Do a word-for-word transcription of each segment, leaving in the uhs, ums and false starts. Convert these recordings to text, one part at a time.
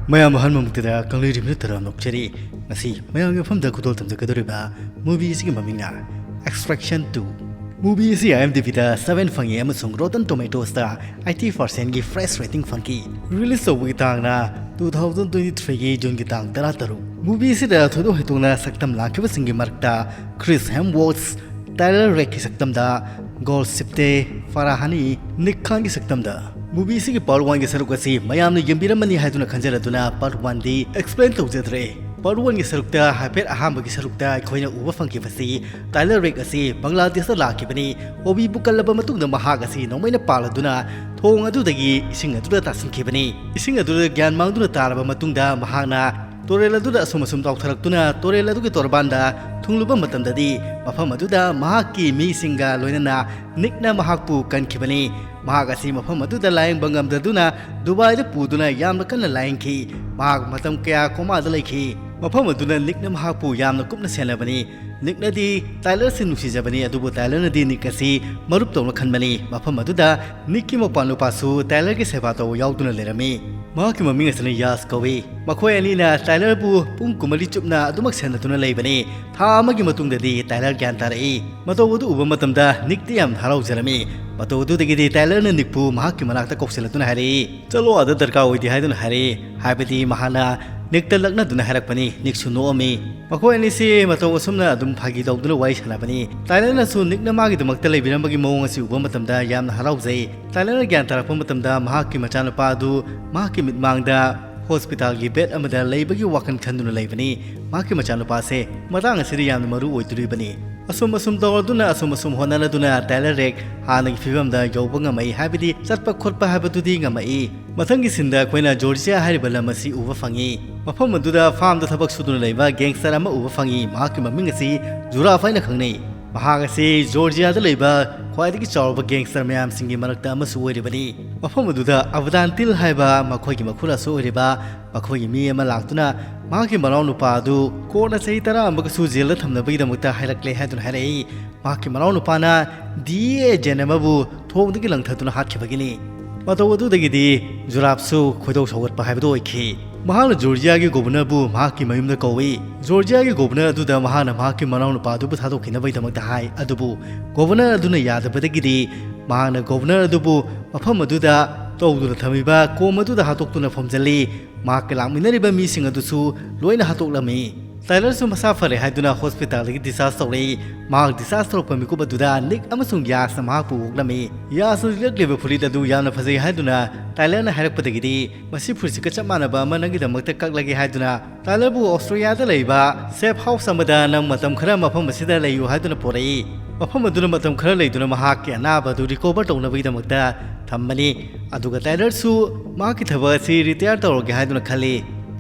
ꯃꯌꯥꯝ ꯑꯍꯟ ꯃꯃꯛꯇꯗ ꯀꯪꯂꯩꯔꯤꯕꯅ ꯇꯔꯥꯝꯅ ꯑꯣꯛꯆꯔꯤ꯫ ꯉꯁꯤ ꯃꯌꯥꯝꯒꯤ ꯃꯐꯝꯗ ꯈꯨꯗꯣꯜ ꯇꯝꯖꯒꯗꯧꯔꯤꯕ movie ꯑꯁꯤꯒꯤ ꯃꯃꯤꯡꯅ Extraction two꯫ Movie ꯑꯁꯤ IMDb ꯗ seven ꯐꯪꯉꯤ ꯑꯃꯁꯨꯡ Rotten Tomatoes ꯇ eighty percent ꯒꯤ fresh rating ꯐꯪꯈꯤ꯫ Release ꯇꯧꯕꯒꯤ ꯇꯥꯡꯅ two thousand twenty three ꯒꯤ June ꯒꯤ ꯇꯥꯡ ꯇꯔꯥꯇꯔꯨꯛ꯫ Movie ꯑꯁꯤꯗ ꯊꯣꯏꯗꯣꯛ ꯍꯦꯟꯗꯣꯛꯅ ꯁꯛꯇꯝ ꯂꯥꯡꯈꯤꯕꯁꯤꯡꯒꯤ ꯃꯔꯛꯇ Chris Hemsworth, Tyler Rake ꯀꯤ ꯁꯛꯇꯝꯗ Golshifteh Farahani, Nick Khan ꯒꯤ ꯁꯛꯇꯝꯗ꯫ Movie ꯑꯁꯤꯒꯤ part one ꯒꯤ ꯁꯔꯨꯛ ꯑꯁꯤ ꯃꯌꯥꯝꯅ ꯌꯦꯡꯕꯤꯔꯝꯃꯅꯤ ꯍꯥꯏꯗꯨꯅ ꯈꯟꯖꯔꯗꯨꯅ part one ꯗꯤ explain ꯇꯧꯖꯗ꯭ꯔꯦ꯫ Part one ꯒꯤ ꯁꯔꯨꯛꯇ ꯍꯥꯏꯐꯦꯠ ꯑꯍꯥꯟꯕꯒꯤ ꯁꯔꯨꯛꯇ ꯑꯩꯈꯣꯏꯅ ꯎꯕ ꯐꯪꯈꯤꯕꯁꯤ Tyler Rake ꯑꯁꯤ ꯕꯪꯒ꯭ꯂꯥꯗꯦꯁꯇ ꯂꯥꯛꯈꯤꯕꯅꯤ꯫ ꯑꯣꯕꯤꯕꯨ ꯀꯜꯂꯕ ꯃꯇꯨꯡꯗ ꯃꯍꯥꯛ ꯑꯁꯤ ꯅꯣꯡꯃꯩꯅ ꯄꯥꯜꯂꯗꯨꯅ ꯊꯣꯡ ꯑꯗꯨꯗꯒꯤ ꯏꯁꯤꯡ ꯑꯗꯨꯗ ꯇꯥꯁꯤꯟꯈꯤꯕꯅꯤ꯫ ꯏꯁꯤꯡ ꯑꯗꯨꯗ ꯒ꯭ꯌꯥꯟ ꯃꯥꯡꯗꯨꯅ ꯇꯥꯔꯕ ꯃꯇꯨꯡꯗ ꯃꯍꯥꯛꯅ ꯇꯨꯔꯦꯜ ꯑꯗꯨꯗ ꯑꯁꯨꯝ ꯑꯁꯨꯝ ꯇꯥꯎꯊꯔꯛꯇꯨꯅ ꯇꯨꯔꯦꯜ ꯑꯗꯨꯒꯤ ꯇꯣꯔꯕꯥꯟꯗ ꯊꯨꯡꯂꯨꯕ ꯃꯇꯝꯗꯗꯤ ꯃꯐꯝ ꯑꯗꯨꯗ ꯃꯍꯥꯛꯀꯤ ꯃꯤꯁꯤꯡꯒ ꯂꯣꯏꯅꯅ ꯅꯤꯛꯅ ꯃꯍꯥꯛꯄꯨ ꯀꯟꯈꯤꯕꯅꯤ꯫ ꯃꯍꯥꯛ ꯑꯁꯤ ꯃꯐꯝ ꯑꯗꯨꯗ ꯂꯥꯌꯦꯡꯕ ꯉꯝꯗꯗꯨꯅ ꯗꯨꯕꯥꯏꯗ ꯄꯨꯗꯨꯅ ꯌꯥꯝꯅ ꯀꯟꯅ ꯂꯥꯌꯦꯡꯈꯤ꯫ ꯃꯍꯥꯛ ꯃꯇꯝ ꯀꯌꯥ ꯀꯣꯃꯥꯗ ꯂꯩꯈꯤ꯫ ꯃꯐꯝ ꯑꯗꯨꯅ ꯅꯤꯛꯅ ꯃꯍꯥꯛꯄꯨ ꯌꯥꯝꯅ ꯀꯨꯞꯅ ꯁꯦꯟꯅꯕꯅꯤ꯫ ꯅꯤꯛꯅꯗꯤ ꯇꯥꯏꯂꯔꯁꯤ ꯅꯨꯡꯁꯤꯖꯕꯅꯤ, ꯑꯗꯨꯕꯨ ꯇꯥꯏꯂꯔꯅꯗꯤ ꯅꯤꯛ ꯑꯁꯤ ꯃꯔꯨꯞ ꯇꯧꯅ ꯈꯟꯕꯅꯤ꯫ ꯃꯐꯝ ꯑꯗꯨꯗ ꯅꯤꯛꯀꯤ ꯃꯧꯄ꯭ꯋꯥ ꯅꯨꯄꯥꯁꯨ ꯇꯥꯏꯂꯔꯒꯤ ꯁꯦꯕꯥ ꯇꯧꯕ ꯌꯥꯎꯗꯨꯅ ꯂꯩꯔꯝꯃꯤ꯫ ꯃꯍꯥꯛꯀꯤ ꯃꯃꯤꯡ ꯑꯁꯤꯅ ꯌꯥꯁ ꯀꯧꯏ꯫ ꯃꯈꯣꯏ ꯑꯅꯤꯅ ꯇꯥꯏꯂꯔꯕꯨ ꯄꯨꯡ ꯀꯨꯟꯃꯔꯤ ꯆꯨꯞꯅ ꯑꯗꯨꯃꯛ ꯁꯦꯟꯅꯗꯨꯅ ꯂꯩꯕꯅꯤ꯫ ꯊꯥ ꯑꯃꯒꯤ ꯃꯇꯨꯡꯗꯗꯤ ꯇꯥꯏꯂꯔ ꯒ꯭ꯌꯥꯟ ꯇꯥꯔꯛꯏ꯫ ꯃꯇꯧ ꯑꯗꯨ ꯎꯕ ꯃꯇꯝꯗ ꯅꯤꯛꯇꯤ ꯌꯥꯝꯅ ꯍꯔꯥꯎꯖꯔꯝꯃꯤ꯫ ꯃꯇꯧ ꯑꯗꯨꯗꯒꯤꯗꯤ ꯇꯥꯏꯂꯔꯅ ꯅꯤꯛꯄꯨ ꯃꯍꯥꯛꯀꯤ ꯃꯅꯥꯛꯇ ꯀꯧꯁꯤꯜꯂꯗꯨꯅ ꯍꯥꯏꯔꯛꯏ, "ꯆꯠꯂꯣ, ꯑꯥꯗ ꯗꯔꯀꯥꯔ ꯑꯣꯏꯗꯦ" ꯍꯥꯏꯗꯨꯅ ꯍꯥꯏꯔꯛꯏ꯫ ꯍꯥꯏꯕꯗꯤ ꯃꯍꯥꯛꯅ ꯅꯤꯛꯇ ꯂꯛꯅꯗꯨꯅ ꯍꯥꯏꯔꯛꯄꯅꯤ꯫ ꯅꯤꯛꯁꯨ ꯅꯣꯛꯑꯝꯃꯤ꯫ ꯃꯈꯣꯏ ꯑꯅꯤꯁꯤ ꯃꯇꯧ ꯑꯁꯨꯝꯅ ꯑꯗꯨꯝ ꯐꯥꯒꯤ ꯇꯧꯗꯨꯅ ꯋꯥꯔꯤ ꯁꯥꯟꯅꯕꯅꯤ꯫ ꯇꯥꯏꯂꯔꯅꯁꯨ ꯅꯤꯛꯅ ꯃꯥꯒꯤꯗꯃꯛꯇ ꯂꯩꯕꯤꯔꯝꯕꯒꯤ ꯃꯑꯣꯡ ꯑꯁꯤ ꯎꯕ ꯃꯇꯝꯗ ꯌꯥꯝꯅ ꯍꯔꯥꯎꯖꯩ꯫ ꯇꯥꯏꯂꯔꯅ ꯒ꯭ꯌꯥꯟ ꯇꯥꯔꯛꯄ ꯃꯇꯝꯗ ꯃꯍꯥꯛꯀꯤ ꯃꯆꯥꯅꯨꯄꯥ ꯑꯗꯨ ꯃꯍꯥꯛꯀꯤ ꯃꯤꯠꯃꯥꯡꯗ ꯍꯣꯁꯄꯤꯇꯥꯜꯒꯤ ꯕꯦꯗ ꯑꯃꯗ ꯂꯩꯕꯒꯤ ꯋꯥꯈꯜ ꯈꯟꯗꯨꯅ ꯂꯩꯕꯅꯤ꯫ ꯃꯍꯥꯛꯀꯤ ꯃꯆꯥꯅꯨꯄꯥꯁꯦ ꯃꯇꯥꯡ ꯑꯁꯤꯗ ꯌꯥꯝꯅ ꯃꯔꯨ ꯑꯣꯏꯗꯣꯔꯤꯕꯅꯤ꯫ ꯑꯁꯨꯝ ꯑꯁꯨꯝ ꯇꯧꯔꯗꯨꯅ, ꯑꯁꯨꯝ ꯑꯁꯨꯝ ꯍꯣꯠꯅꯔꯗꯨꯅ ꯇꯥꯏꯂꯔ ꯔꯦꯛ ꯍꯥꯟꯅꯒꯤ ꯐꯤꯕꯝꯗ ꯌꯧꯕ ꯉꯝꯃꯛꯏ, ꯍꯥꯏꯕꯗꯤ ꯆꯠꯄ ꯈꯣꯠꯄ ꯍꯥꯏꯕꯗꯨꯗꯤ ꯉꯝꯃꯛꯏ꯫ ꯃꯊꯪꯒꯤ ꯁꯤꯟꯗ ꯑꯩꯈꯣꯏꯅ ꯖꯣꯔꯖꯤꯌꯥ ꯍꯥꯏꯔꯤꯕ ꯂꯝ ꯑꯁꯤ ꯎꯕ ꯐꯪꯉꯤ꯫ ꯃꯐꯝ ꯑꯗꯨꯗ ꯐꯥꯔꯝꯗ ꯊꯕꯛ ꯁꯨꯗꯨꯅ ꯂꯩꯕ ꯒꯦꯡꯁꯇꯔ ꯑꯃ ꯎꯕ ꯐꯪꯉꯤ꯫ ꯃꯍꯥꯛꯀꯤ ꯃꯃꯤꯡ ꯑꯁꯤ ꯖꯨꯔꯥꯐ ꯍꯥꯏꯅ ꯈꯪꯅꯩ꯫ ꯃꯍꯥꯛ ꯑꯁꯤ ꯖꯣꯔꯖꯤꯌꯥꯗ ꯂꯩꯕ ꯈ꯭ꯋꯥꯏꯗꯒꯤ ꯆꯥꯎꯔꯕ ꯒꯦꯡꯁꯇꯔ ꯃꯌꯥꯝꯁꯤꯡꯒꯤ ꯃꯔꯛꯇ ꯑꯃꯁꯨ ꯑꯣꯏꯔꯤꯕꯅꯤ꯫ ꯃꯐꯝ ꯑꯗꯨꯗ ꯑꯕꯗꯥꯟꯇꯤꯜ ꯍꯥꯏꯕ ꯃꯈꯣꯏꯒꯤ ꯃꯈꯨꯔꯥꯁꯨ ꯑꯣꯏꯔꯤꯕ ꯃꯈꯣꯏꯒꯤ ꯃꯤ ꯑꯃ ꯂꯥꯛꯇꯨꯅ ꯃꯍꯥꯛꯀꯤ ꯃꯅꯥꯎ ꯅꯨꯄꯥ ꯑꯗꯨ ꯀꯣꯔꯠꯅ ꯆꯍꯤ ꯇꯔꯥ ꯑꯃꯒꯁꯨ ꯖꯦꯜꯗ ꯊꯝꯅꯕꯒꯤꯗꯃꯛꯇ ꯍꯥꯏꯔꯛꯂꯦ ꯍꯥꯏꯗꯨꯅ ꯍꯥꯏꯔꯛꯏ꯫ ꯃꯍꯥꯛꯀꯤ ꯃꯅꯥꯎ ꯅꯨꯄꯥꯅ ꯗꯤ ꯑꯦ ꯑꯦꯖꯦꯟ ꯑꯃꯕꯨ ꯊꯣꯡꯗꯒꯤ ꯂꯪꯊꯗꯨꯅ ꯍꯥꯠꯈꯤꯕꯒꯤꯅꯤ꯫ ꯃꯇꯧ ꯑꯗꯨꯗꯒꯤꯗꯤ ꯖꯨꯔꯥꯞꯁꯨ ꯈꯣꯏꯗꯧ ꯁꯧꯒꯠꯄ ꯍꯥꯏꯕꯗꯨ ꯑꯣꯏꯈꯤ꯫ ꯃꯍꯥꯛꯅ ꯖꯣꯔꯖꯤꯌꯥꯒꯤ ꯒꯣꯕꯔꯅꯔꯕꯨ ꯃꯍꯥꯛꯀꯤ ꯃꯌꯨꯝꯗ ꯀꯧꯏ꯫ ꯖꯣꯔꯖꯤꯌꯥꯒꯤ ꯒꯣꯕꯔꯅꯔ ꯑꯗꯨꯗ ꯃꯍꯥꯛꯅ ꯃꯍꯥꯛꯀꯤ ꯃꯅꯥꯎꯅꯨꯄꯥ ꯑꯗꯨꯕꯨ ꯊꯥꯗꯣꯛꯈꯤꯅꯕꯒꯤꯗꯃꯛꯇ ꯍꯥꯏ꯫ ꯑꯗꯨꯕꯨ ꯒꯣꯕꯔꯅꯔ ꯑꯗꯨꯅ ꯌꯥꯗꯕꯗꯒꯤꯗꯤ ꯃꯍꯥꯛꯅ ꯒꯣꯕꯔꯅꯔ ꯑꯗꯨꯕꯨ ꯃꯐꯝ ꯑꯗꯨꯗ ꯇꯧꯗꯨꯅ ꯊꯝꯂꯤꯕ ꯀꯣꯝ ꯑꯗꯨꯗ ꯍꯥꯠꯇꯣꯛꯇꯨꯅ ꯐꯝꯖꯤꯜꯂꯤ꯫ ꯃꯍꯥꯛꯀ ꯂꯥꯛꯃꯤꯟꯅꯔꯤꯕ ꯃꯤꯁꯤꯡ ꯑꯗꯨꯁꯨ ꯂꯣꯏꯅ ꯍꯥꯠꯇꯣꯛꯂꯝꯃꯤ꯫ ꯇꯥꯏꯂꯔꯁꯨ ꯃꯁꯥ ꯐꯔꯦ ꯍꯥꯏꯗꯨꯅ ꯍꯣꯁꯄꯤꯇꯥꯜꯗꯒꯤ ꯗꯤꯁꯆꯥꯔꯖ ꯇꯧꯔꯛꯏ꯫ ꯃꯍꯥꯛ ꯗꯤꯁꯆꯥꯔꯖ ꯇꯧꯔꯛꯄ ꯃꯤꯀꯨꯞ ꯑꯗꯨꯗ ꯅꯤꯛ ꯑꯃꯁꯨꯡ ꯌꯥꯁꯅ ꯃꯍꯥꯛꯄꯨ ꯑꯣꯛꯂꯝꯃꯤ꯫ ꯌꯥꯁꯅ ꯂꯤꯠꯂꯛꯂꯤꯕ ꯐꯨꯔꯤꯠ ꯑꯗꯨ ꯌꯥꯝꯅ ꯐꯖꯩ ꯍꯥꯏꯗꯨꯅ ꯇꯥꯏꯂꯔꯅ ꯍꯥꯏꯔꯛꯄꯗꯒꯤꯗꯤ, "ꯃꯁꯤ ꯐꯨꯔꯤꯠꯁꯤꯒ ꯆꯞ ꯃꯥꯟꯅꯕ ꯑꯃ ꯅꯪꯒꯤꯗꯃꯛꯇ ꯀꯛꯂꯒꯦ" ꯍꯥꯏꯗꯨꯅ ꯇꯥꯏꯂꯔꯕꯨ ꯑꯣꯁꯇ꯭ꯔꯤꯌꯥꯗ ꯂꯩꯕ ꯁꯦꯐ ꯍꯥꯎꯁ ꯑꯃꯗ ꯅꯪ ꯃꯇꯝ ꯈꯔ ꯃꯐꯝ ꯑꯁꯤꯗ ꯂꯩꯌꯨ ꯍꯥꯏꯗꯨꯅ ꯄꯨꯔꯛꯏ꯫ ꯃꯐꯝ ꯑꯗꯨꯗ ꯃꯇꯝ ꯈꯔ ꯂꯩꯗꯨꯅ ꯃꯍꯥꯛꯀꯤ ꯑꯅꯥꯕ ꯑꯗꯨ ꯔꯤꯀꯣꯚꯔ ꯇꯧꯅꯕꯒꯤꯗꯃꯛꯇ ꯊꯝꯕꯅꯤ꯫ ꯑꯗꯨꯒ ꯇꯥꯏꯂꯔꯁꯨ ꯃꯍꯥꯛꯀꯤ ꯊꯕꯛ ꯑꯁꯤ ꯔꯤꯇꯥꯌꯔ ꯇꯧꯔꯒꯦ ꯍꯥꯏꯗꯨꯅ ꯈꯜꯂꯤ꯫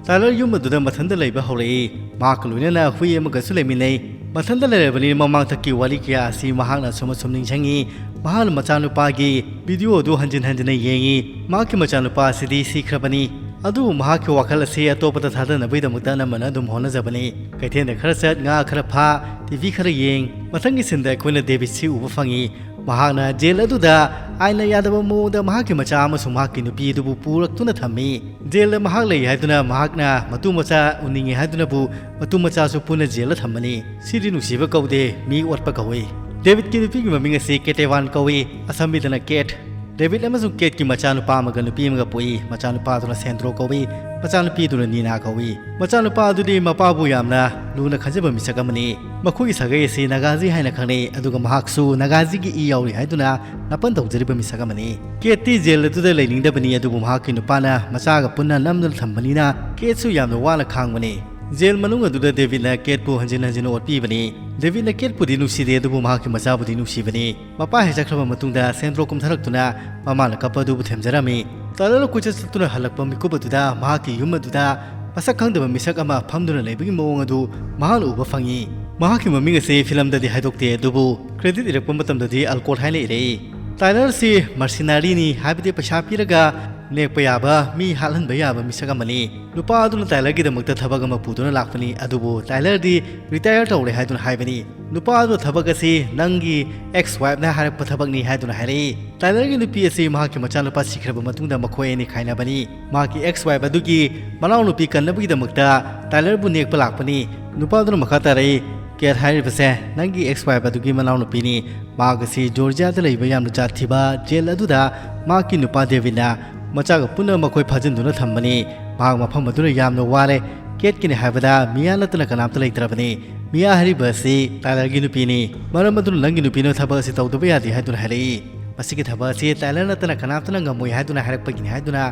ꯇꯥꯏꯂꯔ ꯌꯨꯝ ꯑꯗꯨꯗ ꯃꯊꯟꯇ ꯂꯩꯕ ꯍꯧꯔꯛꯏ꯫ ꯃꯍꯥꯛꯀ ꯂꯣꯏꯅꯅ ꯍꯨꯏ ꯑꯃꯒꯁꯨ ꯂꯩꯃꯤꯟꯅꯩ꯫ ꯃꯊꯟꯇ ꯂꯩꯔꯕꯅꯤꯅ ꯃꯃꯥꯡꯊꯛꯀꯤ ꯋꯥꯔꯤ ꯀꯌꯥ ꯑꯁꯤ ꯃꯍꯥꯛꯅ ꯑꯁꯨꯝ ꯑꯁꯨꯝ ꯅꯤꯡꯁꯤꯡꯉꯤ꯫ ꯃꯍꯥꯛꯅ ꯃꯆꯥꯅꯨꯄꯥꯒꯤ ꯚꯤꯗꯤꯑꯣ ꯑꯗꯨ ꯍꯟꯖꯤꯟ ꯍꯟꯖꯤꯟꯅ ꯌꯦꯡꯉꯤ꯫ ꯃꯍꯥꯛꯀꯤ ꯃꯆꯥꯅꯨꯄꯥ ꯑꯁꯤꯗꯤ ꯁꯤꯈ꯭ꯔꯕꯅꯤ꯫ ꯑꯗꯨꯕꯨ ꯃꯍꯥꯛꯀꯤ ꯋꯥꯈꯜ ꯑꯁꯤ ꯑꯇꯣꯞꯄꯗ ꯊꯥꯗꯅꯕꯒꯤꯗꯃꯛꯇ ꯑꯅꯝꯕꯅ ꯑꯗꯨꯝ ꯍꯣꯠꯅꯖꯕꯅꯤ꯫ ꯀꯩꯊꯦꯜꯗ ꯈꯔ ꯆꯠ, ꯉꯥ ꯈꯔ ꯐꯥ, ꯇꯤ ꯚꯤ ꯈꯔ ꯌꯦꯡ꯫ ꯃꯊꯪꯒꯤ ꯁꯤꯟꯗ ꯑꯩꯈꯣꯏꯅ ꯗꯦꯕꯤꯠꯁꯤ ꯎꯕ ꯐꯪꯉꯤ꯫ ꯃꯍꯥꯛꯅ ꯖꯦꯜ ꯑꯗꯨꯗ ꯑꯥꯏꯟꯅ ꯌꯥꯗꯕ ꯃꯑꯣꯡꯗ ꯃꯍꯥꯛꯀꯤ ꯃꯆꯥ ꯑꯃꯁꯨꯡ ꯃꯍꯥꯛꯀꯤ ꯅꯨꯄꯤ ꯑꯗꯨꯕꯨ ꯄꯨꯔꯛꯇꯨꯅ ꯊꯝꯃꯤ꯫ ꯖꯦꯜꯗ ꯃꯍꯥꯛ ꯂꯩ ꯍꯥꯏꯗꯨꯅ ꯃꯍꯥꯛꯅ ꯃꯇꯨ ꯃꯆꯥ ꯎꯅꯤꯡꯉꯤ ꯍꯥꯏꯗꯨꯅꯕꯨ ꯃꯇꯨ ꯃꯆꯥꯁꯨ ꯄꯨꯟꯅ ꯖꯦꯜꯗ ꯊꯝꯕꯅꯤ꯫ ꯁꯤꯗꯤ ꯅꯨꯡꯁꯤꯕ ꯀꯧꯗꯦ, ꯃꯤ ꯑꯣꯠꯄ ꯀꯧꯏ꯫ ꯗꯦꯕꯤꯠꯀꯤ ꯅꯨꯄꯤꯒꯤ ꯃꯃꯤꯡ ꯑꯁꯤ ꯀꯦꯇꯦꯋꯥꯟ ꯀꯧꯏ, ꯑꯁꯝꯕꯤꯗꯅ ꯀꯦꯠ꯫ ꯗꯦꯕꯤꯠ ꯑꯃꯁꯨꯡ ꯀꯦꯠꯀꯤ ꯃꯆꯥꯅꯨꯄꯥ ꯑꯃꯒ ꯅꯨꯄꯤ ꯑꯃꯒ ꯄꯣꯛꯏ꯫ ꯃꯆꯥꯅꯨꯄꯥ ꯑꯗꯨꯅ ꯁꯦꯟꯗ꯭ꯔꯣ ꯀꯧꯏ, ꯃꯆꯥꯅꯨꯄꯤ ꯑꯗꯨꯅ ꯅꯤꯅꯥ ꯀꯧꯏ꯫ ꯃꯆꯥꯅꯨꯄꯥ ꯑꯗꯨꯗꯤ ꯃꯄꯥꯕꯨ ꯌꯥꯝꯅ ꯂꯨꯅ ꯈꯟꯖꯕ ꯃꯤꯁꯛ ꯑꯃꯅꯤ꯫ ꯃꯈꯣꯏꯒꯤ ꯁꯥꯒꯩ ꯑꯁꯤ ꯅꯥꯒꯥꯖꯤ ꯍꯥꯏꯅ ꯈꯪꯅꯩ, ꯑꯗꯨꯒ ꯃꯍꯥꯛꯁꯨ ꯅꯥꯒꯥꯖꯤꯒꯤ ꯏ ꯌꯥꯎꯔꯤ ꯍꯥꯏꯗꯨꯅ ꯅꯥꯄꯟ ꯇꯧꯖꯔꯤꯕ ꯃꯤꯁꯛ ꯑꯃꯅꯤ꯫ ꯀꯦꯠꯇꯤ ꯖꯦꯜ ꯑꯗꯨꯗ ꯂꯩꯅꯤꯡꯗꯕꯅꯤ, ꯑꯗꯨꯕꯨ ꯃꯍꯥꯛꯀꯤ ꯅꯨꯄꯥꯅ ꯃꯆꯥꯒ ꯄꯨꯟꯅ ꯅꯝꯗꯨꯅ ꯊꯝꯕꯅꯤꯅ ꯀꯦꯠꯁꯨ ꯌꯥꯝꯅ ꯋꯥꯅ ꯈꯥꯡꯕꯅꯤ꯫ ꯖꯦꯜ ꯃꯅꯨꯡ ꯑꯗꯨꯗ ꯗꯦꯕꯤꯠꯅ ꯀꯦꯠꯄꯨ ꯍꯟꯖꯤꯟ ꯍꯟꯖꯤꯟ ꯑꯣꯠꯄꯤꯕꯅꯤ꯫ ꯗꯦꯕꯤꯠꯅ ꯀꯦꯠꯄꯨꯗꯤ ꯅꯨꯡꯁꯤꯗꯦ, ꯑꯗꯨꯕꯨ ꯃꯍꯥꯛꯀꯤ ꯃꯆꯥꯕꯨꯗꯤ ꯅꯨꯡꯁꯤꯕꯅꯤ꯫ ꯃꯄꯥ ꯍꯦꯛ ꯆꯠꯈ꯭ꯔꯕ ꯃꯇꯨꯡꯗ ꯁꯦꯟꯗ꯭ꯔꯣ ꯀꯨꯝꯊꯔꯛꯇꯨꯅ ꯃꯃꯥꯅ ꯀꯞꯄ ꯑꯗꯨꯕꯨ ꯊꯦꯝꯖꯔꯝꯃꯤ꯫ ꯇꯥꯏꯂꯔ ꯀꯣꯏꯆꯠ ꯆꯠꯇꯨꯅ ꯍꯜꯂꯛꯄ ꯃꯤꯀꯨꯞ ꯑꯗꯨꯗ ꯃꯍꯥꯛꯀꯤ ꯌꯨꯝ ꯑꯗꯨꯗ ꯃꯁꯛ ꯈꯪꯗꯕ ꯃꯤꯁꯛ ꯑꯃ ꯐꯝꯗꯨꯅ ꯂꯩꯕꯒꯤ ꯃꯑꯣꯡ ꯑꯗꯨ ꯃꯍꯥꯛꯅ ꯎꯕ ꯐꯪꯉꯤ꯫ ꯃꯍꯥꯛꯀꯤ ꯃꯃꯤꯡ ꯑꯁꯤ ꯐꯤꯂꯝꯗꯗꯤ ꯍꯥꯏꯗꯣꯛꯇꯦ, ꯑꯗꯨꯕꯨ ꯀ꯭ꯔꯦꯗꯤꯠ ꯏꯔꯛꯄ ꯃꯇꯝꯗꯗꯤ ꯑꯜꯀꯣꯠ ꯍꯥꯏꯅ ꯏꯔꯛꯏ꯫ ꯇꯥꯏꯂꯔꯁꯤ ꯃꯔꯁꯤꯅꯥꯔꯤꯅꯤ, ꯍꯥꯏꯕꯗꯤ ꯄꯩꯁꯥ ꯄꯤꯔꯒ ꯅꯦꯛꯄ ꯌꯥꯕ, ꯃꯤ ꯍꯥꯠꯍꯟꯕ ꯌꯥꯕ ꯃꯤꯁꯛ ꯑꯃꯅꯤ꯫ ꯅꯨꯄꯥ ꯑꯗꯨꯅ ꯇꯥꯏꯂꯔꯒꯤꯗꯃꯛꯇ ꯊꯕꯛ ꯑꯃ ꯄꯨꯗꯨꯅ ꯂꯥꯛꯄꯅꯤ, ꯑꯗꯨꯕꯨ ꯇꯥꯏꯂꯔꯗꯤ ꯔꯤꯇꯥꯌꯔ ꯇꯧꯔꯦ ꯍꯥꯏꯗꯨꯅ ꯍꯥꯏꯕꯅꯤ꯫ ꯅꯨꯄꯥ ꯑꯗꯨꯅ ꯊꯕꯛ ꯑꯁꯤ ꯅꯪꯒꯤ ꯑꯦꯛꯁ ꯋꯥꯏꯐꯅ ꯍꯥꯏꯔꯛꯄ ꯊꯕꯛꯅꯤ ꯍꯥꯏꯗꯨꯅ ꯍꯥꯏꯔꯛꯏ꯫ ꯇꯥꯏꯂꯔꯒꯤ ꯅꯨꯄꯤ ꯑꯁꯤ ꯃꯍꯥꯛꯀꯤ ꯃꯆꯥꯅꯨꯄꯥ ꯁꯤꯈ꯭ꯔꯕ ꯃꯇꯨꯡꯗ ꯃꯈꯣꯏ ꯑꯅꯤ ꯈꯥꯏꯅꯕꯅꯤ꯫ ꯃꯍꯥꯛꯀꯤ ꯑꯦꯛꯁ ꯋꯥꯏꯐ ꯑꯗꯨꯒꯤ ꯃꯅꯥꯎꯅꯨꯄꯤ ꯀꯟꯅꯕꯒꯤꯗꯃꯛꯇ ꯇꯥꯏꯂꯔꯕꯨ ꯅꯦꯛꯄ ꯂꯥꯛꯄꯅꯤ꯫ ꯅꯨꯄꯥ ꯑꯗꯨꯅ ꯃꯈꯥ ꯇꯥꯔꯛꯏ, "ꯀꯦꯠ ꯍꯥꯏꯔꯤꯕꯁꯦ ꯅꯪꯒꯤ ꯑꯦꯛꯁ ꯋꯥꯏꯐ ꯑꯗꯨꯒꯤ ꯃꯅꯥꯎꯅꯨꯄꯤꯅꯤ꯫ ꯃꯍꯥꯛ ꯑꯁꯤ ꯖꯣꯔꯖꯤꯌꯥꯗ ꯂꯩꯕ ꯌꯥꯝꯅ ꯖꯥꯠ ꯊꯤꯕ ꯖꯦꯜ ꯑꯗꯨꯗ ꯃꯍꯥꯛꯀꯤ ꯅꯨꯄꯥ ꯗꯦꯕꯤꯠꯅ ꯃꯆꯥꯒ ꯄꯨꯟꯅ ꯃꯈꯣꯏ ꯐꯥꯖꯤꯟꯗꯨꯅ ꯊꯝꯕꯅꯤ꯫ ꯃꯍꯥꯛ ꯃꯐꯝ ꯑꯗꯨꯗ ꯌꯥꯝꯅ ꯋꯥꯔꯦ꯫ ꯀꯦꯠꯀꯤꯅꯤ ꯍꯥꯏꯕꯗ ꯃꯤꯌꯥ ꯅꯠꯇꯅ ꯀꯅꯥꯝꯇ ꯂꯩꯇ꯭ꯔꯕꯅꯤ꯫ ꯃꯤꯌꯥ ꯍꯥꯏꯔꯤꯕ ꯑꯁꯤ ꯇꯥꯏꯂꯔꯒꯤ ꯅꯨꯄꯤꯅꯤ꯫ ꯃꯔꯝ ꯑꯗꯨꯅ ꯅꯪꯒꯤ ꯅꯨꯄꯤꯅ ꯊꯕꯛ ꯑꯁꯤ ꯇꯧꯗꯕ ꯌꯥꯗꯦ" ꯍꯥꯏꯗꯨꯅ ꯍꯥꯏꯔꯛꯏ꯫ ꯃꯁꯤꯒꯤ ꯊꯕꯛ ꯑꯁꯤ ꯇꯥꯏꯂꯔ ꯅꯠꯇꯅ ꯀꯅꯥꯝꯇꯅ ꯉꯝꯃꯣꯏ ꯍꯥꯏꯗꯨꯅ ꯍꯥꯏꯔꯛꯄꯒꯤꯅꯤ ꯍꯥꯏꯗꯨꯅ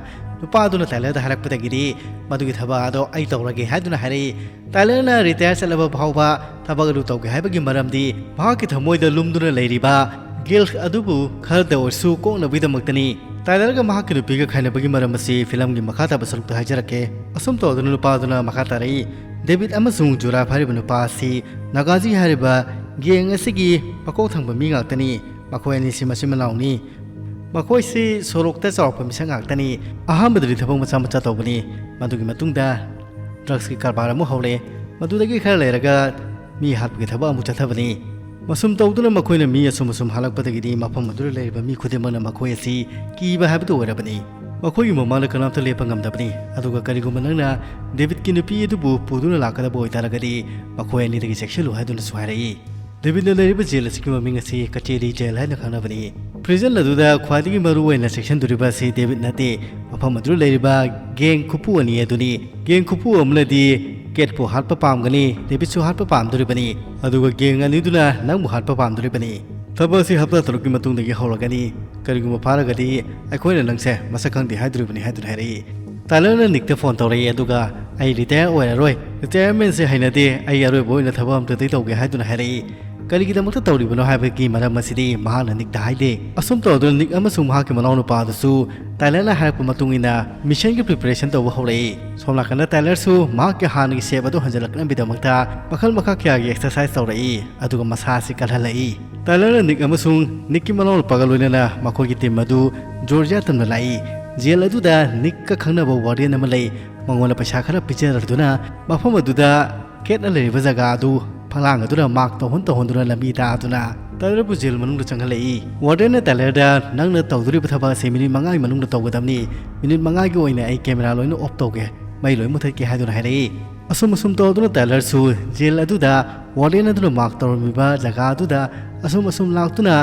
ꯅꯨꯄꯥ ꯑꯗꯨꯅ ꯇꯥꯏꯂꯔꯗ ꯍꯥꯏꯔꯛꯄꯗꯒꯤꯗꯤ ꯃꯗꯨꯒꯤ ꯊꯕꯛ ꯑꯗꯣ ꯑꯩ ꯇꯧꯔꯒꯦ ꯍꯥꯏꯗꯨꯅ ꯍꯥꯏꯔꯛꯏ꯫ ꯇꯥꯏꯂꯔꯅ ꯔꯤꯇꯥꯌꯔ ꯆꯠꯂꯕ ꯐꯥꯎꯕ ꯊꯕꯛ ꯑꯗꯨ ꯇꯧꯒꯦ ꯍꯥꯏꯕꯒꯤ ꯃꯔꯝꯗꯤ ꯃꯍꯥꯛꯀꯤ ꯊꯃꯣꯏꯗ ꯂꯨꯝꯗꯨꯅ ꯂꯩꯔꯤꯕ ꯒꯤꯜ ꯑꯗꯨꯕꯨ ꯈꯔꯗ ꯑꯣꯏꯔꯁꯨ ꯀꯣꯛꯅꯕꯒꯤꯗꯃꯛꯇꯅꯤ꯫ ꯇꯥꯏꯂꯔꯒ ꯃꯍꯥꯛꯀꯤ ꯅꯨꯄꯤꯒ ꯈꯥꯏꯅꯕꯒꯤ ꯃꯔꯝ ꯑꯁꯤ ꯐꯤꯂꯝꯒꯤ ꯃꯈꯥ ꯇꯥꯕ ꯁꯔꯨꯛꯇ ꯍꯥꯏꯖꯔꯛꯀꯦ꯫ ꯑꯁꯨꯝ ꯇꯧꯗꯨꯅ ꯅꯨꯄꯥ ꯑꯗꯨꯅ ꯃꯈꯥ ꯇꯥꯔꯛꯏ, "ꯗꯦꯕꯤꯠ ꯑꯃꯁꯨꯡ ꯖꯨꯔꯥꯐ ꯍꯥꯏꯔꯤꯕ ꯅꯨꯄꯥ ꯑꯁꯤ ꯅꯥꯒꯥꯖꯤ ꯍꯥꯏꯔꯤꯕ ꯒꯦꯡ ꯑꯁꯤꯒꯤ ꯃꯀꯣꯛ ꯊꯪꯕ ꯃꯤ ꯉꯥꯛꯇꯅꯤ꯫ ꯃꯈꯣꯏ ꯑꯅꯤꯁꯤ ꯃꯆꯤꯟ ꯃꯅꯥꯎꯅꯤ꯫ ꯃꯈꯣꯏꯁꯤ ꯁꯣꯔꯣꯛꯇ ꯆꯥꯎꯔꯛꯄ ꯃꯤꯁꯛ ꯉꯥꯛꯇꯅꯤ꯫ ꯑꯍꯥꯟꯕꯗꯗꯤ ꯊꯕꯛ ꯃꯆꯥ ꯃꯆꯥ ꯇꯧꯕꯅꯤ꯫ ꯃꯗꯨꯒꯤ ꯃꯇꯨꯡꯗ ꯗ꯭ꯔꯒꯁꯀꯤ ꯀꯔꯕꯥꯔ ꯑꯃꯨꯛ ꯍꯧꯔꯦ꯫ ꯃꯗꯨꯗꯒꯤ ꯈꯔ ꯂꯩꯔꯒ ꯃꯤ ꯍꯥꯠꯄꯒꯤ ꯊꯕꯛ ꯑꯃꯨꯛ ꯆꯠꯊꯕꯅꯤ꯫ ꯃꯁꯨꯝ ꯇꯧꯗꯨꯅ ꯃꯈꯣꯏꯅ ꯃꯤ ꯑꯁꯨꯝ ꯑꯁꯨꯝ ꯍꯥꯠꯂꯛꯄꯗꯒꯤꯗꯤ ꯃꯐꯝ ꯑꯗꯨꯗ ꯂꯩꯔꯤꯕ ꯃꯤ ꯈꯨꯗꯤꯡꯃꯛꯅ ꯃꯈꯣꯏ ꯑꯁꯤ ꯀꯤꯕ ꯍꯥꯏꯕꯗꯨ ꯑꯣꯏꯔꯕꯅꯤ꯫ ꯃꯈꯣꯏꯒꯤ ꯃꯃꯥꯡꯗ ꯀꯅꯥꯝꯇ ꯂꯦꯞꯄ ꯉꯝꯗꯕꯅꯤ꯫ ꯑꯗꯨꯒ ꯀꯔꯤꯒꯨꯝꯕ ꯅꯪꯅ ꯗꯦꯕꯤꯠꯀꯤ ꯅꯨꯄꯤ ꯑꯗꯨꯕꯨ ꯄꯨꯗꯨꯅ ꯂꯥꯛꯀꯗꯕ ꯑꯣꯏꯇꯥꯔꯒꯗꯤ ꯃꯈꯣꯏ ꯑꯅꯤꯗꯒꯤ ꯆꯦꯛꯁꯤꯜꯂꯨ" ꯍꯥꯏꯗꯨꯅꯁꯨ ꯍꯥꯏꯔꯛꯏ꯫ ꯗꯦꯕꯤꯠꯅ ꯂꯩꯔꯤꯕ ꯖꯦꯜ ꯑꯁꯤꯒꯤ ꯃꯃꯤꯡ ꯑꯁꯤ ꯀꯆꯦꯔꯤ ꯖꯦꯜ ꯍꯥꯏꯅ ꯈꯪꯅꯕꯅꯤ꯫ ꯄ꯭ꯔꯤꯖꯟ ꯑꯗꯨꯗ ꯈ꯭ꯋꯥꯏꯗꯒꯤ ꯃꯔꯨ ꯑꯣꯏꯅ ꯆꯦꯛꯁꯤꯟꯗꯣꯔꯤꯕ ꯑꯁꯤ ꯗꯦꯕꯤꯠ ꯅꯠꯇꯦ, ꯃꯐꯝ ꯑꯗꯨꯗ ꯂꯩꯔꯤꯕ ꯒꯦꯡ ꯈꯨꯄꯨ ꯑꯅꯤ ꯑꯗꯨꯅꯤ꯫ ꯒꯦꯡ ꯈꯨꯄꯨ ꯑꯃꯅꯗꯤ ꯀꯦꯠꯄꯨ ꯍꯥꯠꯄ ꯄꯥꯝꯒꯅꯤ, ꯗꯦꯕꯤꯠꯁꯨ ꯍꯥꯠꯄ ꯄꯥꯝꯗꯣꯔꯤꯕꯅꯤ, ꯑꯗꯨꯒ ꯒꯦꯡ ꯑꯅꯤꯗꯨꯅ ꯅꯪꯕꯨ ꯍꯥꯠꯄ ꯄꯥꯝꯗꯣꯔꯤꯕꯅꯤ꯫ ꯊꯕꯛ ꯑꯁꯤ ꯍꯞꯇꯥ ꯇꯔꯨꯛꯀꯤ ꯃꯇꯨꯡꯗꯒꯤ ꯍꯧꯔꯒꯅꯤ꯫ ꯀꯔꯤꯒꯨꯝꯕ ꯐꯥꯔꯒꯗꯤ ꯑꯩꯈꯣꯏꯅ ꯅꯪꯁꯦ ꯃꯁꯛ ꯈꯪꯗꯦ ꯍꯥꯏꯗꯣꯔꯤꯕꯅꯤ ꯍꯥꯏꯗꯨꯅ ꯍꯥꯏꯔꯛꯏ꯫ ꯇꯥꯏꯂꯔꯅ ꯅꯤꯛꯇ ꯐꯣꯟ ꯇꯧꯔꯛꯏ, ꯑꯗꯨꯒ "ꯑꯩ ꯔꯤꯇꯥꯌꯔ ꯑꯣꯏꯔꯔꯣꯏ, ꯔꯤꯇꯥꯌꯔꯃꯦꯟꯁꯦ ꯍꯩꯅꯗꯦ, ꯑꯩ ꯑꯔꯣꯏꯕ ꯑꯣꯏꯅ ꯊꯕꯛ ꯑꯝꯇꯗꯤ ꯇꯧꯒꯦ" ꯍꯥꯏꯗꯨꯅ ꯍꯥꯏꯔꯛꯏ꯫ ꯀꯔꯤꯒꯤꯗꯃꯛꯇ ꯇꯧꯔꯤꯕꯅꯣ ꯍꯥꯏꯕꯒꯤ ꯃꯔꯝ ꯑꯁꯤꯗꯤ ꯃꯍꯥꯛꯅ ꯅꯤꯛꯇ ꯍꯥꯏꯗꯦ꯫ ꯑꯁꯨꯝ ꯇꯧꯗꯨꯅ ꯅꯤꯛ ꯑꯃꯁꯨꯡ ꯃꯍꯥꯛꯀꯤ ꯃꯅꯥꯎꯅꯨꯄꯥ ꯑꯗꯨꯁꯨ ꯇꯥꯏꯂꯔꯅ ꯍꯥꯏꯔꯛꯄ ꯃꯇꯨꯡ ꯏꯟꯅ ꯃꯤꯁꯟꯒꯤ ꯄ꯭ꯔꯤꯄꯦꯔꯦꯁꯟ ꯇꯧꯕ ꯍꯧꯔꯛꯏ꯫ ꯁꯣꯝ ꯅꯥꯀꯟꯗ ꯇꯥꯏꯂꯔꯁꯨ ꯃꯍꯥꯛꯀꯤ ꯍꯥꯟꯅꯒꯤ ꯁꯦꯞ ꯑꯗꯨ ꯍꯟꯖꯤꯜꯂꯛꯅꯕꯒꯤꯗꯃꯛꯇ ꯃꯈꯜ ꯃꯈꯥ ꯀꯌꯥꯒꯤ ꯑꯦꯛꯁꯔꯁꯥꯏꯁ ꯇꯧꯔꯛꯏ, ꯑꯗꯨꯒ ꯃꯁꯥ ꯑꯁꯤ ꯀꯜꯍꯜꯂꯛꯏ꯫ ꯇꯥꯏꯂꯔꯅ ꯅꯤꯛ ꯑꯃꯁꯨꯡ ꯅꯤꯛꯀꯤ ꯃꯅꯥꯎꯅꯨꯄꯥꯒ ꯂꯣꯏꯅꯅ ꯃꯈꯣꯏꯒꯤ ꯇꯤꯝ ꯑꯗꯨ ꯖꯣꯔꯖꯤꯌꯥ ꯇꯝꯅ ꯂꯥꯛꯏ꯫ ꯖꯦꯜ ꯑꯗꯨꯗ ꯅꯤꯛꯀ ꯈꯪꯅꯕ ꯋꯥꯔꯗꯦꯟ ꯑꯃ ꯂꯩ꯫ ꯃꯉꯣꯟꯗ ꯄꯩꯁꯥ ꯈꯔ ꯄꯤꯖꯔꯗꯨꯅ ꯃꯐꯝ ꯑꯗꯨꯗ ꯀꯦꯠꯅ ꯂꯩꯔꯤꯕ ꯖꯒꯥ ꯑꯗꯨ ꯐꯂꯥꯡ ꯑꯗꯨꯅ ꯃꯥꯔꯛ ꯇꯧꯍꯟ ꯇꯧꯍꯟꯗꯨꯅ ꯂꯝꯕꯤ ꯇꯥꯗꯨꯅ ꯇꯥꯏꯂꯔꯕꯨ ꯖꯦꯜ ꯃꯅꯨꯡꯗ ꯆꯪꯍꯜꯂꯛꯏ꯫ ꯋꯥꯔꯗꯦꯟꯅ ꯇꯥꯏꯂꯔꯗ, "ꯅꯪꯅ ꯇꯧꯗꯣꯔꯤꯕ ꯊꯕꯛ ꯑꯁꯤ ꯃꯤꯅꯤꯠ ꯃꯉꯥꯒꯤ ꯃꯅꯨꯡꯗ ꯇꯧꯒꯗꯕꯅꯤ꯫ ꯃꯤꯅꯤꯠ ꯃꯉꯥꯒꯤ ꯑꯣꯏꯅ ꯑꯩ ꯀꯦꯃꯦꯔꯥ ꯂꯣꯏꯅ ꯑꯣꯐ ꯇꯧꯒꯦ, ꯃꯩ ꯂꯣꯏ ꯃꯨꯊꯠꯀꯦ" ꯍꯥꯏꯗꯨꯅ ꯍꯥꯏꯔꯛꯏ꯫ ꯑꯁꯨꯝ ꯑꯁꯨꯝ ꯇꯧꯗꯨꯅ ꯇꯥꯏꯂꯔꯁꯨ ꯖꯦꯜ ꯑꯗꯨꯗ ꯋꯥꯔꯗꯦꯟ ꯑꯗꯨꯅ ꯃꯥꯔꯛ ꯇꯧꯔꯝꯃꯤꯕ ꯖꯒꯥ ꯑꯗꯨꯗ ꯑꯁꯨꯝ ꯑꯁꯨꯝ ꯂꯥꯛꯇꯨꯅ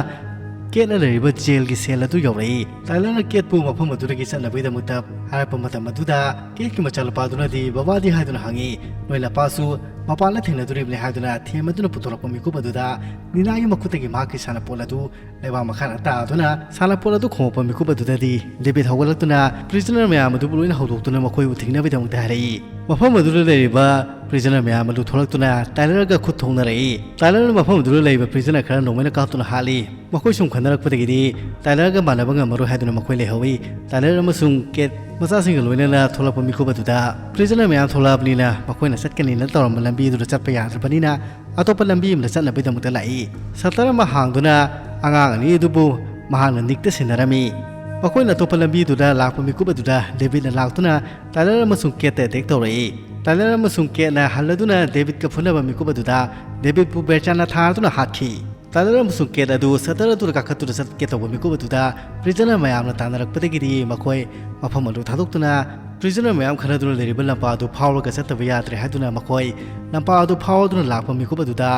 ꯀꯦꯠꯅ ꯂꯩꯔꯤꯕ ꯖꯦꯜꯒꯤ ꯁꯦꯜ ꯑꯗꯨ ꯌꯧꯔꯛꯏ꯫ ꯇꯥꯏꯂꯔꯅ ꯀꯦꯠꯄꯨ ꯃꯐꯝ ꯑꯗꯨꯗꯒꯤ ꯆꯠꯅꯕꯒꯤꯗꯃꯛꯇ ꯍꯥꯏꯔꯛꯄ ꯃꯇꯝ ꯑꯗꯨꯗ ꯀꯦꯠꯀꯤ ꯃꯆꯥꯅꯨꯄꯥꯗꯨꯅꯗꯤ, "ꯕꯕꯥꯗꯤ?" ꯍꯥꯏꯗꯨꯅ ꯍꯪꯉꯤ꯫ "ꯅꯣꯏ ꯅꯄꯥꯁꯨ ꯃꯄꯥꯟꯗ ꯊꯦꯡꯅꯗꯣꯔꯤꯕꯅꯤ" ꯍꯥꯏꯗꯨꯅ ꯊꯦꯝ ꯑꯗꯨꯅ ꯄꯨꯊꯣꯔꯛꯄ ꯃꯤꯀꯨꯞ ꯑꯗꯨꯗ ꯅꯤꯅꯥꯒꯤ ꯃꯈꯨꯠꯇꯒꯤ ꯃꯍꯥꯛꯀꯤ ꯁꯥꯟꯅꯄꯣꯠ ꯑꯗꯨ ꯂꯩꯕꯥꯛ ꯃꯈꯥꯗ ꯇꯥꯗꯨꯅ ꯁꯥꯟꯅꯄꯣꯠ ꯑꯗꯨ ꯈꯣꯡꯂꯛꯄ ꯃꯤꯀꯨꯞ ꯑꯗꯨꯗꯗꯤ ꯗꯦꯕꯤꯠ ꯍꯧꯒꯠꯂꯛꯇꯨꯅ ꯄ꯭ꯔꯤꯖꯅꯔ ꯃꯌꯥꯝ ꯑꯗꯨꯕꯨ ꯂꯣꯏꯅ ꯍꯧꯗꯣꯛꯇꯨꯅ ꯃꯈꯣꯏꯕꯨ ꯊꯤꯡꯅꯕꯒꯤꯗꯃꯛꯇ ꯍꯥꯏꯔꯛꯏ꯫ ꯃꯐꯝ ꯑꯗꯨꯗ ꯂꯩꯔꯤꯕ ꯄ꯭ꯔꯤꯖꯅꯔ ꯃꯌꯥꯝ ꯑꯗꯨ ꯊꯣꯛꯂꯛꯇꯨꯅ ꯇꯥꯏꯂꯔꯒ ꯈꯨꯠ ꯊꯣꯡꯅꯔꯛꯏ꯫ ꯇꯥꯏꯂꯔꯅ ꯃꯐꯝ ꯑꯗꯨꯗ ꯂꯩꯔꯤꯕ ꯄ꯭ꯔꯤꯖꯅꯔ ꯈꯔ ꯅꯣꯡꯃꯩꯅ ꯀꯥꯞꯇꯨꯅ ꯍꯥꯠꯂꯤ꯫ ꯃꯈꯣꯏ ꯁꯨꯝ ꯈꯟꯅꯔꯛꯄꯗꯒꯤꯗꯤ ꯇꯥꯏꯂꯔꯒ ꯃꯥꯟꯅꯕ ꯉꯝꯃꯔꯣꯏ ꯍꯥꯏꯗꯨꯅ ꯃꯈꯣꯏ ꯂꯩꯍꯧꯏ꯫ ꯇꯥꯏꯂꯔ ꯑꯃꯁꯨꯡ ꯀꯦꯠ ꯃꯆꯥꯁꯤꯡꯒ ꯂꯣꯏꯅꯅ ꯊꯣꯛꯂꯛꯄ ꯃꯤꯀꯨꯞ ꯑꯗꯨꯗ ꯄ꯭ꯔꯤꯖꯅꯔ ꯃꯌꯥꯝ ꯊꯣꯛꯂꯛꯑꯕꯅꯤꯅ ꯃꯈꯣꯏꯅ ꯆꯠꯀꯅꯤꯅ ꯇꯧꯔꯝꯕ ꯂꯝꯕꯤ ꯑꯗꯨꯗ ꯆꯠꯄ ꯌꯥꯗ꯭ꯔꯕꯅꯤꯅ ꯑꯇꯣꯞꯄ ꯂꯝꯕꯤ ꯑꯃꯗ ꯆꯠꯅꯕꯒꯤꯗꯃꯛꯇ ꯂꯥꯛꯏ꯫ ꯁꯇꯔ ꯑꯃ ꯍꯥꯡꯗꯨꯅ ꯑꯉꯥꯡ ꯑꯅꯤ ꯑꯗꯨꯕꯨ ꯃꯍꯥꯛꯅ ꯅꯤꯛꯇ ꯁꯤꯟꯅꯔꯝꯃꯤ꯫ ꯃꯈꯣꯏꯅ ꯑꯇꯣꯞꯄ ꯂꯝꯕꯤꯗꯨꯗ ꯂꯥꯛꯄ ꯃꯤꯀꯨꯞ ꯑꯗꯨꯗ ꯗꯦꯕꯤꯠꯅ ꯂꯥꯛꯇꯨꯅ ꯇꯥꯏꯂꯔ ꯑꯃꯁꯨꯡ ꯀꯦꯠꯇ ꯑꯦꯇꯦꯛ ꯇꯧꯔꯛꯏ꯫ ꯇꯥꯏꯂꯔ ꯑꯃꯁꯨꯡ ꯀꯦꯠꯅ ꯍꯜꯂꯗꯨꯅ ꯗꯦꯕꯤꯠꯀ ꯐꯨꯅꯕ ꯃꯤꯀꯨꯞ ꯑꯗꯨꯗ ꯗꯦꯕꯤꯠꯄꯨ ꯕꯦꯔꯆꯥꯟꯅ ꯊꯥꯗꯨꯅ ꯍꯥꯠꯈꯤ꯫ ꯇꯥꯏꯂꯔ ꯑꯃꯁꯨꯡ ꯀꯦꯠ ꯑꯗꯨ ꯁꯇꯔ ꯑꯗꯨꯗ ꯀꯥꯈꯠꯇꯨꯅ ꯆꯠꯀꯦ ꯇꯧꯕ ꯃꯤꯀꯨꯞ ꯑꯗꯨꯗ ꯄ꯭ꯔꯤꯖꯅꯔ ꯃꯌꯥꯝꯅ ꯇꯥꯟꯅꯔꯛꯄꯗꯒꯤꯗꯤ ꯃꯈꯣꯏ ꯃꯐꯝ ꯑꯗꯨ ꯊꯥꯗꯣꯛꯇꯨꯅ ꯄ꯭ꯔꯤꯖꯅꯔ ꯃꯌꯥꯝ ꯈꯟꯅꯗꯨꯅ ꯂꯩꯔꯤꯕ ꯂꯝꯄꯥꯛ ꯑꯗꯨ ꯐꯥꯎꯔꯒ ꯆꯠꯇꯕ ꯌꯥꯗ꯭ꯔꯦ ꯍꯥꯏꯗꯨꯅ ꯃꯈꯣꯏ ꯂꯝꯄꯥꯛ ꯑꯗꯨ ꯐꯥꯎꯗꯨꯅ ꯂꯥꯛꯄ ꯃꯤꯀꯨꯞ ꯑꯗꯨꯗ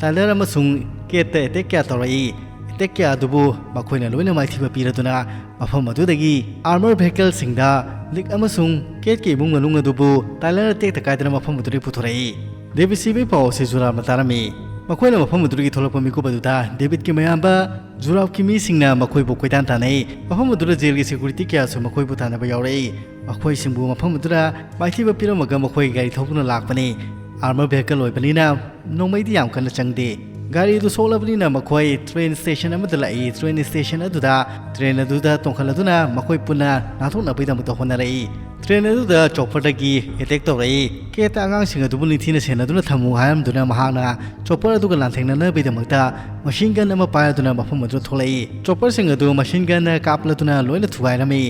ꯇꯥꯏꯂꯔ ꯑꯃꯁꯨꯡ ꯀꯦꯠꯇ ꯑꯦꯇꯦꯛ ꯀꯌꯥ ꯇꯧꯔꯛꯏ꯫ ꯑꯦꯇꯦꯛ ꯀꯌꯥ ꯑꯗꯨꯕꯨ ꯃꯈꯣꯏꯅ ꯂꯣꯏꯅ ꯃꯥꯏꯊꯤꯕ ꯄꯤꯔꯗꯨꯅ ꯃꯐꯝ ꯑꯗꯨꯗꯒꯤ ꯑꯥꯔꯃꯔ ꯚꯦꯍꯤꯀꯜꯁꯤꯡꯗ ꯅꯤꯛ ꯑꯃꯁꯨꯡ ꯀꯦꯠꯀꯤ ꯏꯃꯨꯡ ꯃꯅꯨꯡ ꯑꯗꯨꯕꯨ ꯇꯥꯏꯂꯔꯅ ꯇꯦꯛꯇ ꯀꯥꯏꯗꯅ ꯃꯐꯝ ꯑꯗꯨꯗꯒꯤ ꯄꯨꯊꯣꯔꯛꯏ꯫ ꯗꯦꯕꯤꯠ ꯁꯤꯕꯒꯤ ꯄꯥꯎ ꯑꯁꯤ ꯖꯨꯔꯥꯞꯅ ꯇꯥꯔꯝꯃꯤ꯫ ꯃꯈꯣꯏꯅ ꯃꯐꯝ ꯑꯗꯨꯗꯒꯤ ꯊꯣꯛꯂꯛꯄ ꯃꯤꯀꯨꯞ ꯑꯗꯨꯗ ꯗꯦꯕꯤꯠꯀꯤ ꯃꯌꯥꯝꯕ ꯖꯨꯔꯥꯞꯀꯤ ꯃꯤꯁꯤꯡꯅ ꯃꯈꯣꯏꯕꯨ ꯀꯣꯏꯇꯥꯟ ꯇꯥꯟꯅꯩ꯫ ꯃꯐꯝ ꯑꯗꯨꯗ ꯖꯦꯜꯒꯤ ꯁꯦꯀ꯭ꯌꯨꯔꯤꯇꯤ ꯀꯌꯥꯁꯨ ꯃꯈꯣꯏꯕꯨ ꯇꯥꯟꯅꯕ ꯌꯥꯎꯔꯛꯏ꯫ ꯃꯈꯣꯏꯁꯤꯡꯕꯨ ꯃꯐꯝ ꯑꯗꯨꯗ ꯃꯥꯏꯊꯤꯕ ꯄꯤꯔꯝꯃꯒ ꯃꯈꯣꯏ ꯒꯥꯔꯤ ꯊꯧꯗꯨꯅ ꯂꯥꯛꯄꯅꯤ꯫ ꯑꯥꯔꯃꯔ ꯚꯦꯍꯤꯀꯜ ꯑꯣꯏꯕꯅꯤꯅ ꯅꯣꯡꯃꯩꯗꯤ ꯌꯥꯝ ꯀꯟꯅ ꯆꯪꯗꯦ꯫ ꯒꯥꯔꯤ ꯑꯗꯨ ꯁꯣꯛꯂꯕꯅꯤꯅ ꯃꯈꯣꯏ ꯇ꯭ꯔꯦꯟ ꯁ꯭ꯇꯦꯁꯟ ꯑꯃꯗ ꯂꯥꯛꯏ꯫ ꯇ꯭ꯔꯦꯟ ꯁ꯭ꯇꯦꯁꯟ ꯑꯗꯨꯗ ꯇ꯭ꯔꯦꯟ ꯑꯗꯨꯗ ꯇꯣꯡꯈꯠꯂꯗꯨꯅ ꯃꯈꯣꯏ ꯄꯨꯟꯅ ꯅꯥꯟꯊꯣꯛꯅꯕꯒꯤꯗꯃꯛꯇ ꯍꯣꯠꯅꯔꯛꯏ꯫ ꯇ꯭ꯔꯦꯟ ꯑꯗꯨꯗ ꯆꯣꯄꯔꯗꯒꯤ ꯑꯦꯇꯦꯛ ꯇꯧꯔꯛꯏ꯫ ꯀꯦꯠꯇ ꯑꯉꯥꯡꯁꯤꯡ ꯑꯗꯨꯕꯨ ꯅꯤꯡꯊꯤꯅ ꯁꯦꯟꯅꯗꯨꯅ ꯊꯝꯃꯨ ꯍꯥꯏꯔꯝꯗꯨꯅ ꯃꯍꯥꯛꯅ ꯆꯣꯄꯔ ꯑꯗꯨꯒ ꯂꯥꯟꯊꯦꯡꯅꯅꯕꯒꯤꯗꯃꯛꯇ ꯃꯁꯤꯟ ꯒꯟ ꯑꯃ ꯄꯥꯏꯔꯗꯨꯅ ꯃꯐꯝ ꯑꯗꯨꯗ ꯊꯣꯛꯂꯛꯏ꯫ ꯆꯣꯄꯔꯁꯤꯡ ꯑꯗꯨ ꯃꯁꯤꯟ ꯒꯟꯅ ꯀꯥꯞꯂꯗꯨꯅ ꯂꯣꯏꯅ ꯊꯨꯒꯥꯏꯔꯝꯃꯤ꯫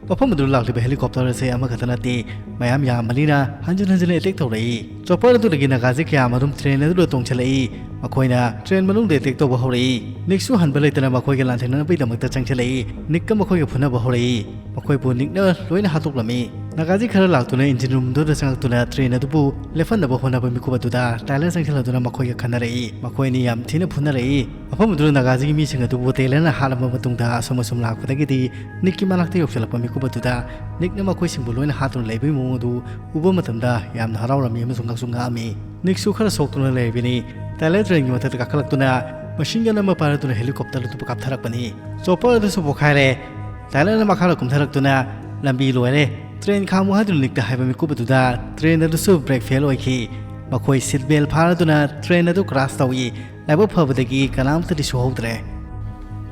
ꯃꯐꯝ ꯑꯗꯨꯗ ꯂꯥꯛꯂꯤꯕ helicopter ꯑꯁꯤ ꯑꯃꯈꯛꯇ ꯅꯠꯇꯦ, ꯃꯌꯥꯝ ꯌꯥꯝꯕꯅꯤꯅ ꯍꯟꯖꯤꯟ ꯍꯟꯖꯤꯟ attack ꯇꯧꯔꯛꯏ꯫ Chopper ꯑꯗꯨꯗꯒꯤ ꯅꯥꯒꯥꯖꯤ ꯀꯌꯥ ꯑꯃꯔꯨꯝ train ꯑꯗꯨꯗ ꯇꯣꯡꯁꯤꯜꯂꯛꯏ꯫ ꯃꯈꯣꯏꯅ train ꯃꯅꯨꯡꯗ attack ꯇꯧꯕ ꯍꯧꯔꯛꯏ꯫ ꯅꯤꯛꯁꯨ ꯍꯟꯕ ꯂꯩꯇꯅ ꯃꯈꯣꯏꯒ ꯂꯥꯟꯊꯦꯡꯅꯅꯕꯒꯤꯗꯃꯛꯇ ꯆꯪꯁꯤꯜꯂꯛꯏ꯫ ꯅꯤꯛꯀ ꯃꯈꯣꯏꯒ ꯐꯨꯅꯕ ꯍꯧꯔꯛꯏ꯫ ꯃꯈꯣꯏꯕꯨ ꯅꯤꯛꯅ ꯂꯣꯏꯅ ꯍꯥꯠꯇꯣꯛꯂꯝꯃꯤ꯫ ꯅꯥꯒꯥꯖꯤ ꯈꯔ ꯂꯥꯛꯇꯨꯅ engine room ꯗꯨꯗ ꯆꯪꯂꯛꯇꯨꯅ train ꯑꯗꯨꯕꯨ ꯂꯦꯞꯍꯟꯅꯕ ꯍꯣꯠꯅꯕ ꯃꯤꯀꯨꯞ ꯑꯗꯨꯗ ꯇꯥꯏꯂꯔ ꯆꯪꯁꯤꯜꯂꯗꯨꯅ ꯃꯈꯣꯏꯒ ꯈꯟꯅꯔꯛꯏ꯫ ꯃꯈꯣꯏ ꯑꯅꯤ ꯌꯥꯝ ꯊꯤꯅ ꯐꯨꯅꯔꯛꯏ꯫ ꯃꯐꯝ ꯑꯗꯨꯗ ꯅꯥꯒꯥꯖꯤꯒꯤ ꯃꯤꯁꯤꯡ ꯑꯗꯨꯕꯨ ꯇꯦꯂꯔꯅ ꯍꯥꯠꯂꯕ ꯃꯇꯨꯡꯗ ꯑꯁꯨꯝ ꯑꯁꯨꯝ ꯂꯥꯛꯄꯗꯒꯤꯗꯤ ꯅꯤꯛꯀꯤ ꯃꯅꯥꯛꯇ ꯌꯧꯁꯤꯜꯂꯛꯄ ꯃꯤꯀꯨꯞ ꯑꯗꯨꯗ ꯅꯤꯛꯅ ꯃꯈꯣꯏꯁꯤꯡꯕꯨ ꯂꯣꯏꯅ ꯍꯥꯠꯇꯨꯅ ꯂꯩꯕꯒꯤ ꯃꯑꯣꯡ ꯑꯗꯨ ꯎꯕ ꯃꯇꯝꯗ ꯌꯥꯝꯅ ꯍꯔꯥꯎꯔꯝꯃꯤ ꯑꯃꯁꯨꯡ ꯉꯛꯁꯨ ꯉꯛꯑꯝꯃꯤ꯫ ꯅꯤꯛꯁꯨ ꯈꯔ ꯁꯣꯛꯇꯨꯅ ꯂꯩꯔꯕꯤꯅꯤ꯫ ꯇꯥꯏꯂꯔ train ꯒꯤ ꯃꯊꯛꯇ ꯀꯥꯈꯠꯂꯛꯇꯨꯅ machine gun ꯑꯃ ꯄꯥꯏꯔꯛꯇꯨꯅ helicopter ꯑꯗꯨꯕꯨ ꯀꯥꯞꯊꯔꯛꯄꯅꯤ꯫ Chopper ꯑꯗꯨꯁꯨ ꯄꯣꯈꯥꯏꯔꯦ꯫ ꯇꯥꯏꯂꯔꯅ ꯃꯈꯥꯗ ꯀꯨꯝꯊꯔꯛꯇꯨꯅ ꯂꯝꯕꯤ ꯂꯣꯏꯔꯦ, train ꯈꯥꯝꯃꯨ ꯍꯥꯏꯗꯨꯅ ꯅꯤꯛꯇ ꯍꯥꯏꯕ ꯃꯤꯀꯨꯞ ꯑꯗꯨꯗ train ꯑꯗꯨꯁꯨ brake fail ꯑꯣꯏꯈꯤ꯫ ꯃꯈꯣꯏ seat belt ꯐꯥꯔꯗꯨꯅ train ꯑꯗꯨ crash ꯇꯧꯏ꯫ ꯂꯥꯏꯕꯛ ꯐꯕꯗꯒꯤ ꯀꯅꯥꯝꯇꯗꯤ ꯁꯣꯛꯍꯧꯗ꯭ꯔꯦ꯫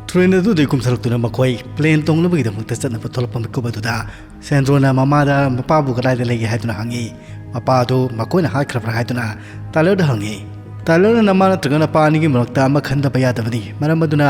Train ꯑꯗꯨꯗꯒꯤ ꯀꯨꯝꯊꯔꯛꯇꯨꯅ ꯃꯈꯣꯏ plane ꯇꯣꯡꯅꯕꯒꯤꯗꯃꯛꯇ ꯆꯠꯅꯕ ꯊꯣꯛꯂꯛꯄ ꯃꯤꯀꯨꯞ ꯑꯗꯨꯗ ꯁꯦꯟꯗ꯭ꯔꯣꯅ ꯃꯃꯥꯗ ꯃꯄꯥꯕꯨ ꯀꯗꯥꯏꯗ ꯂꯩꯒꯦ ꯍꯥꯏꯗꯨꯅ ꯍꯪꯉꯤ꯫ ꯃꯄꯥ ꯑꯗꯨ ꯃꯈꯣꯏꯅ ꯍꯥꯠꯈ꯭ꯔꯕ꯭ꯔꯥ ꯍꯥꯏꯗꯨꯅ ꯇꯥꯏꯂꯔꯗ ꯍꯪꯉꯤ꯫ ꯇꯥꯏꯂꯔꯅ ꯅꯃꯥ ꯅꯠꯇ꯭ꯔꯒ ꯅꯄꯥ ꯑꯅꯤꯒꯤ ꯃꯔꯛꯇ ꯑꯃ ꯈꯟꯗꯕ ꯌꯥꯗꯕꯅꯤ, ꯃꯔꯝ ꯑꯗꯨꯅ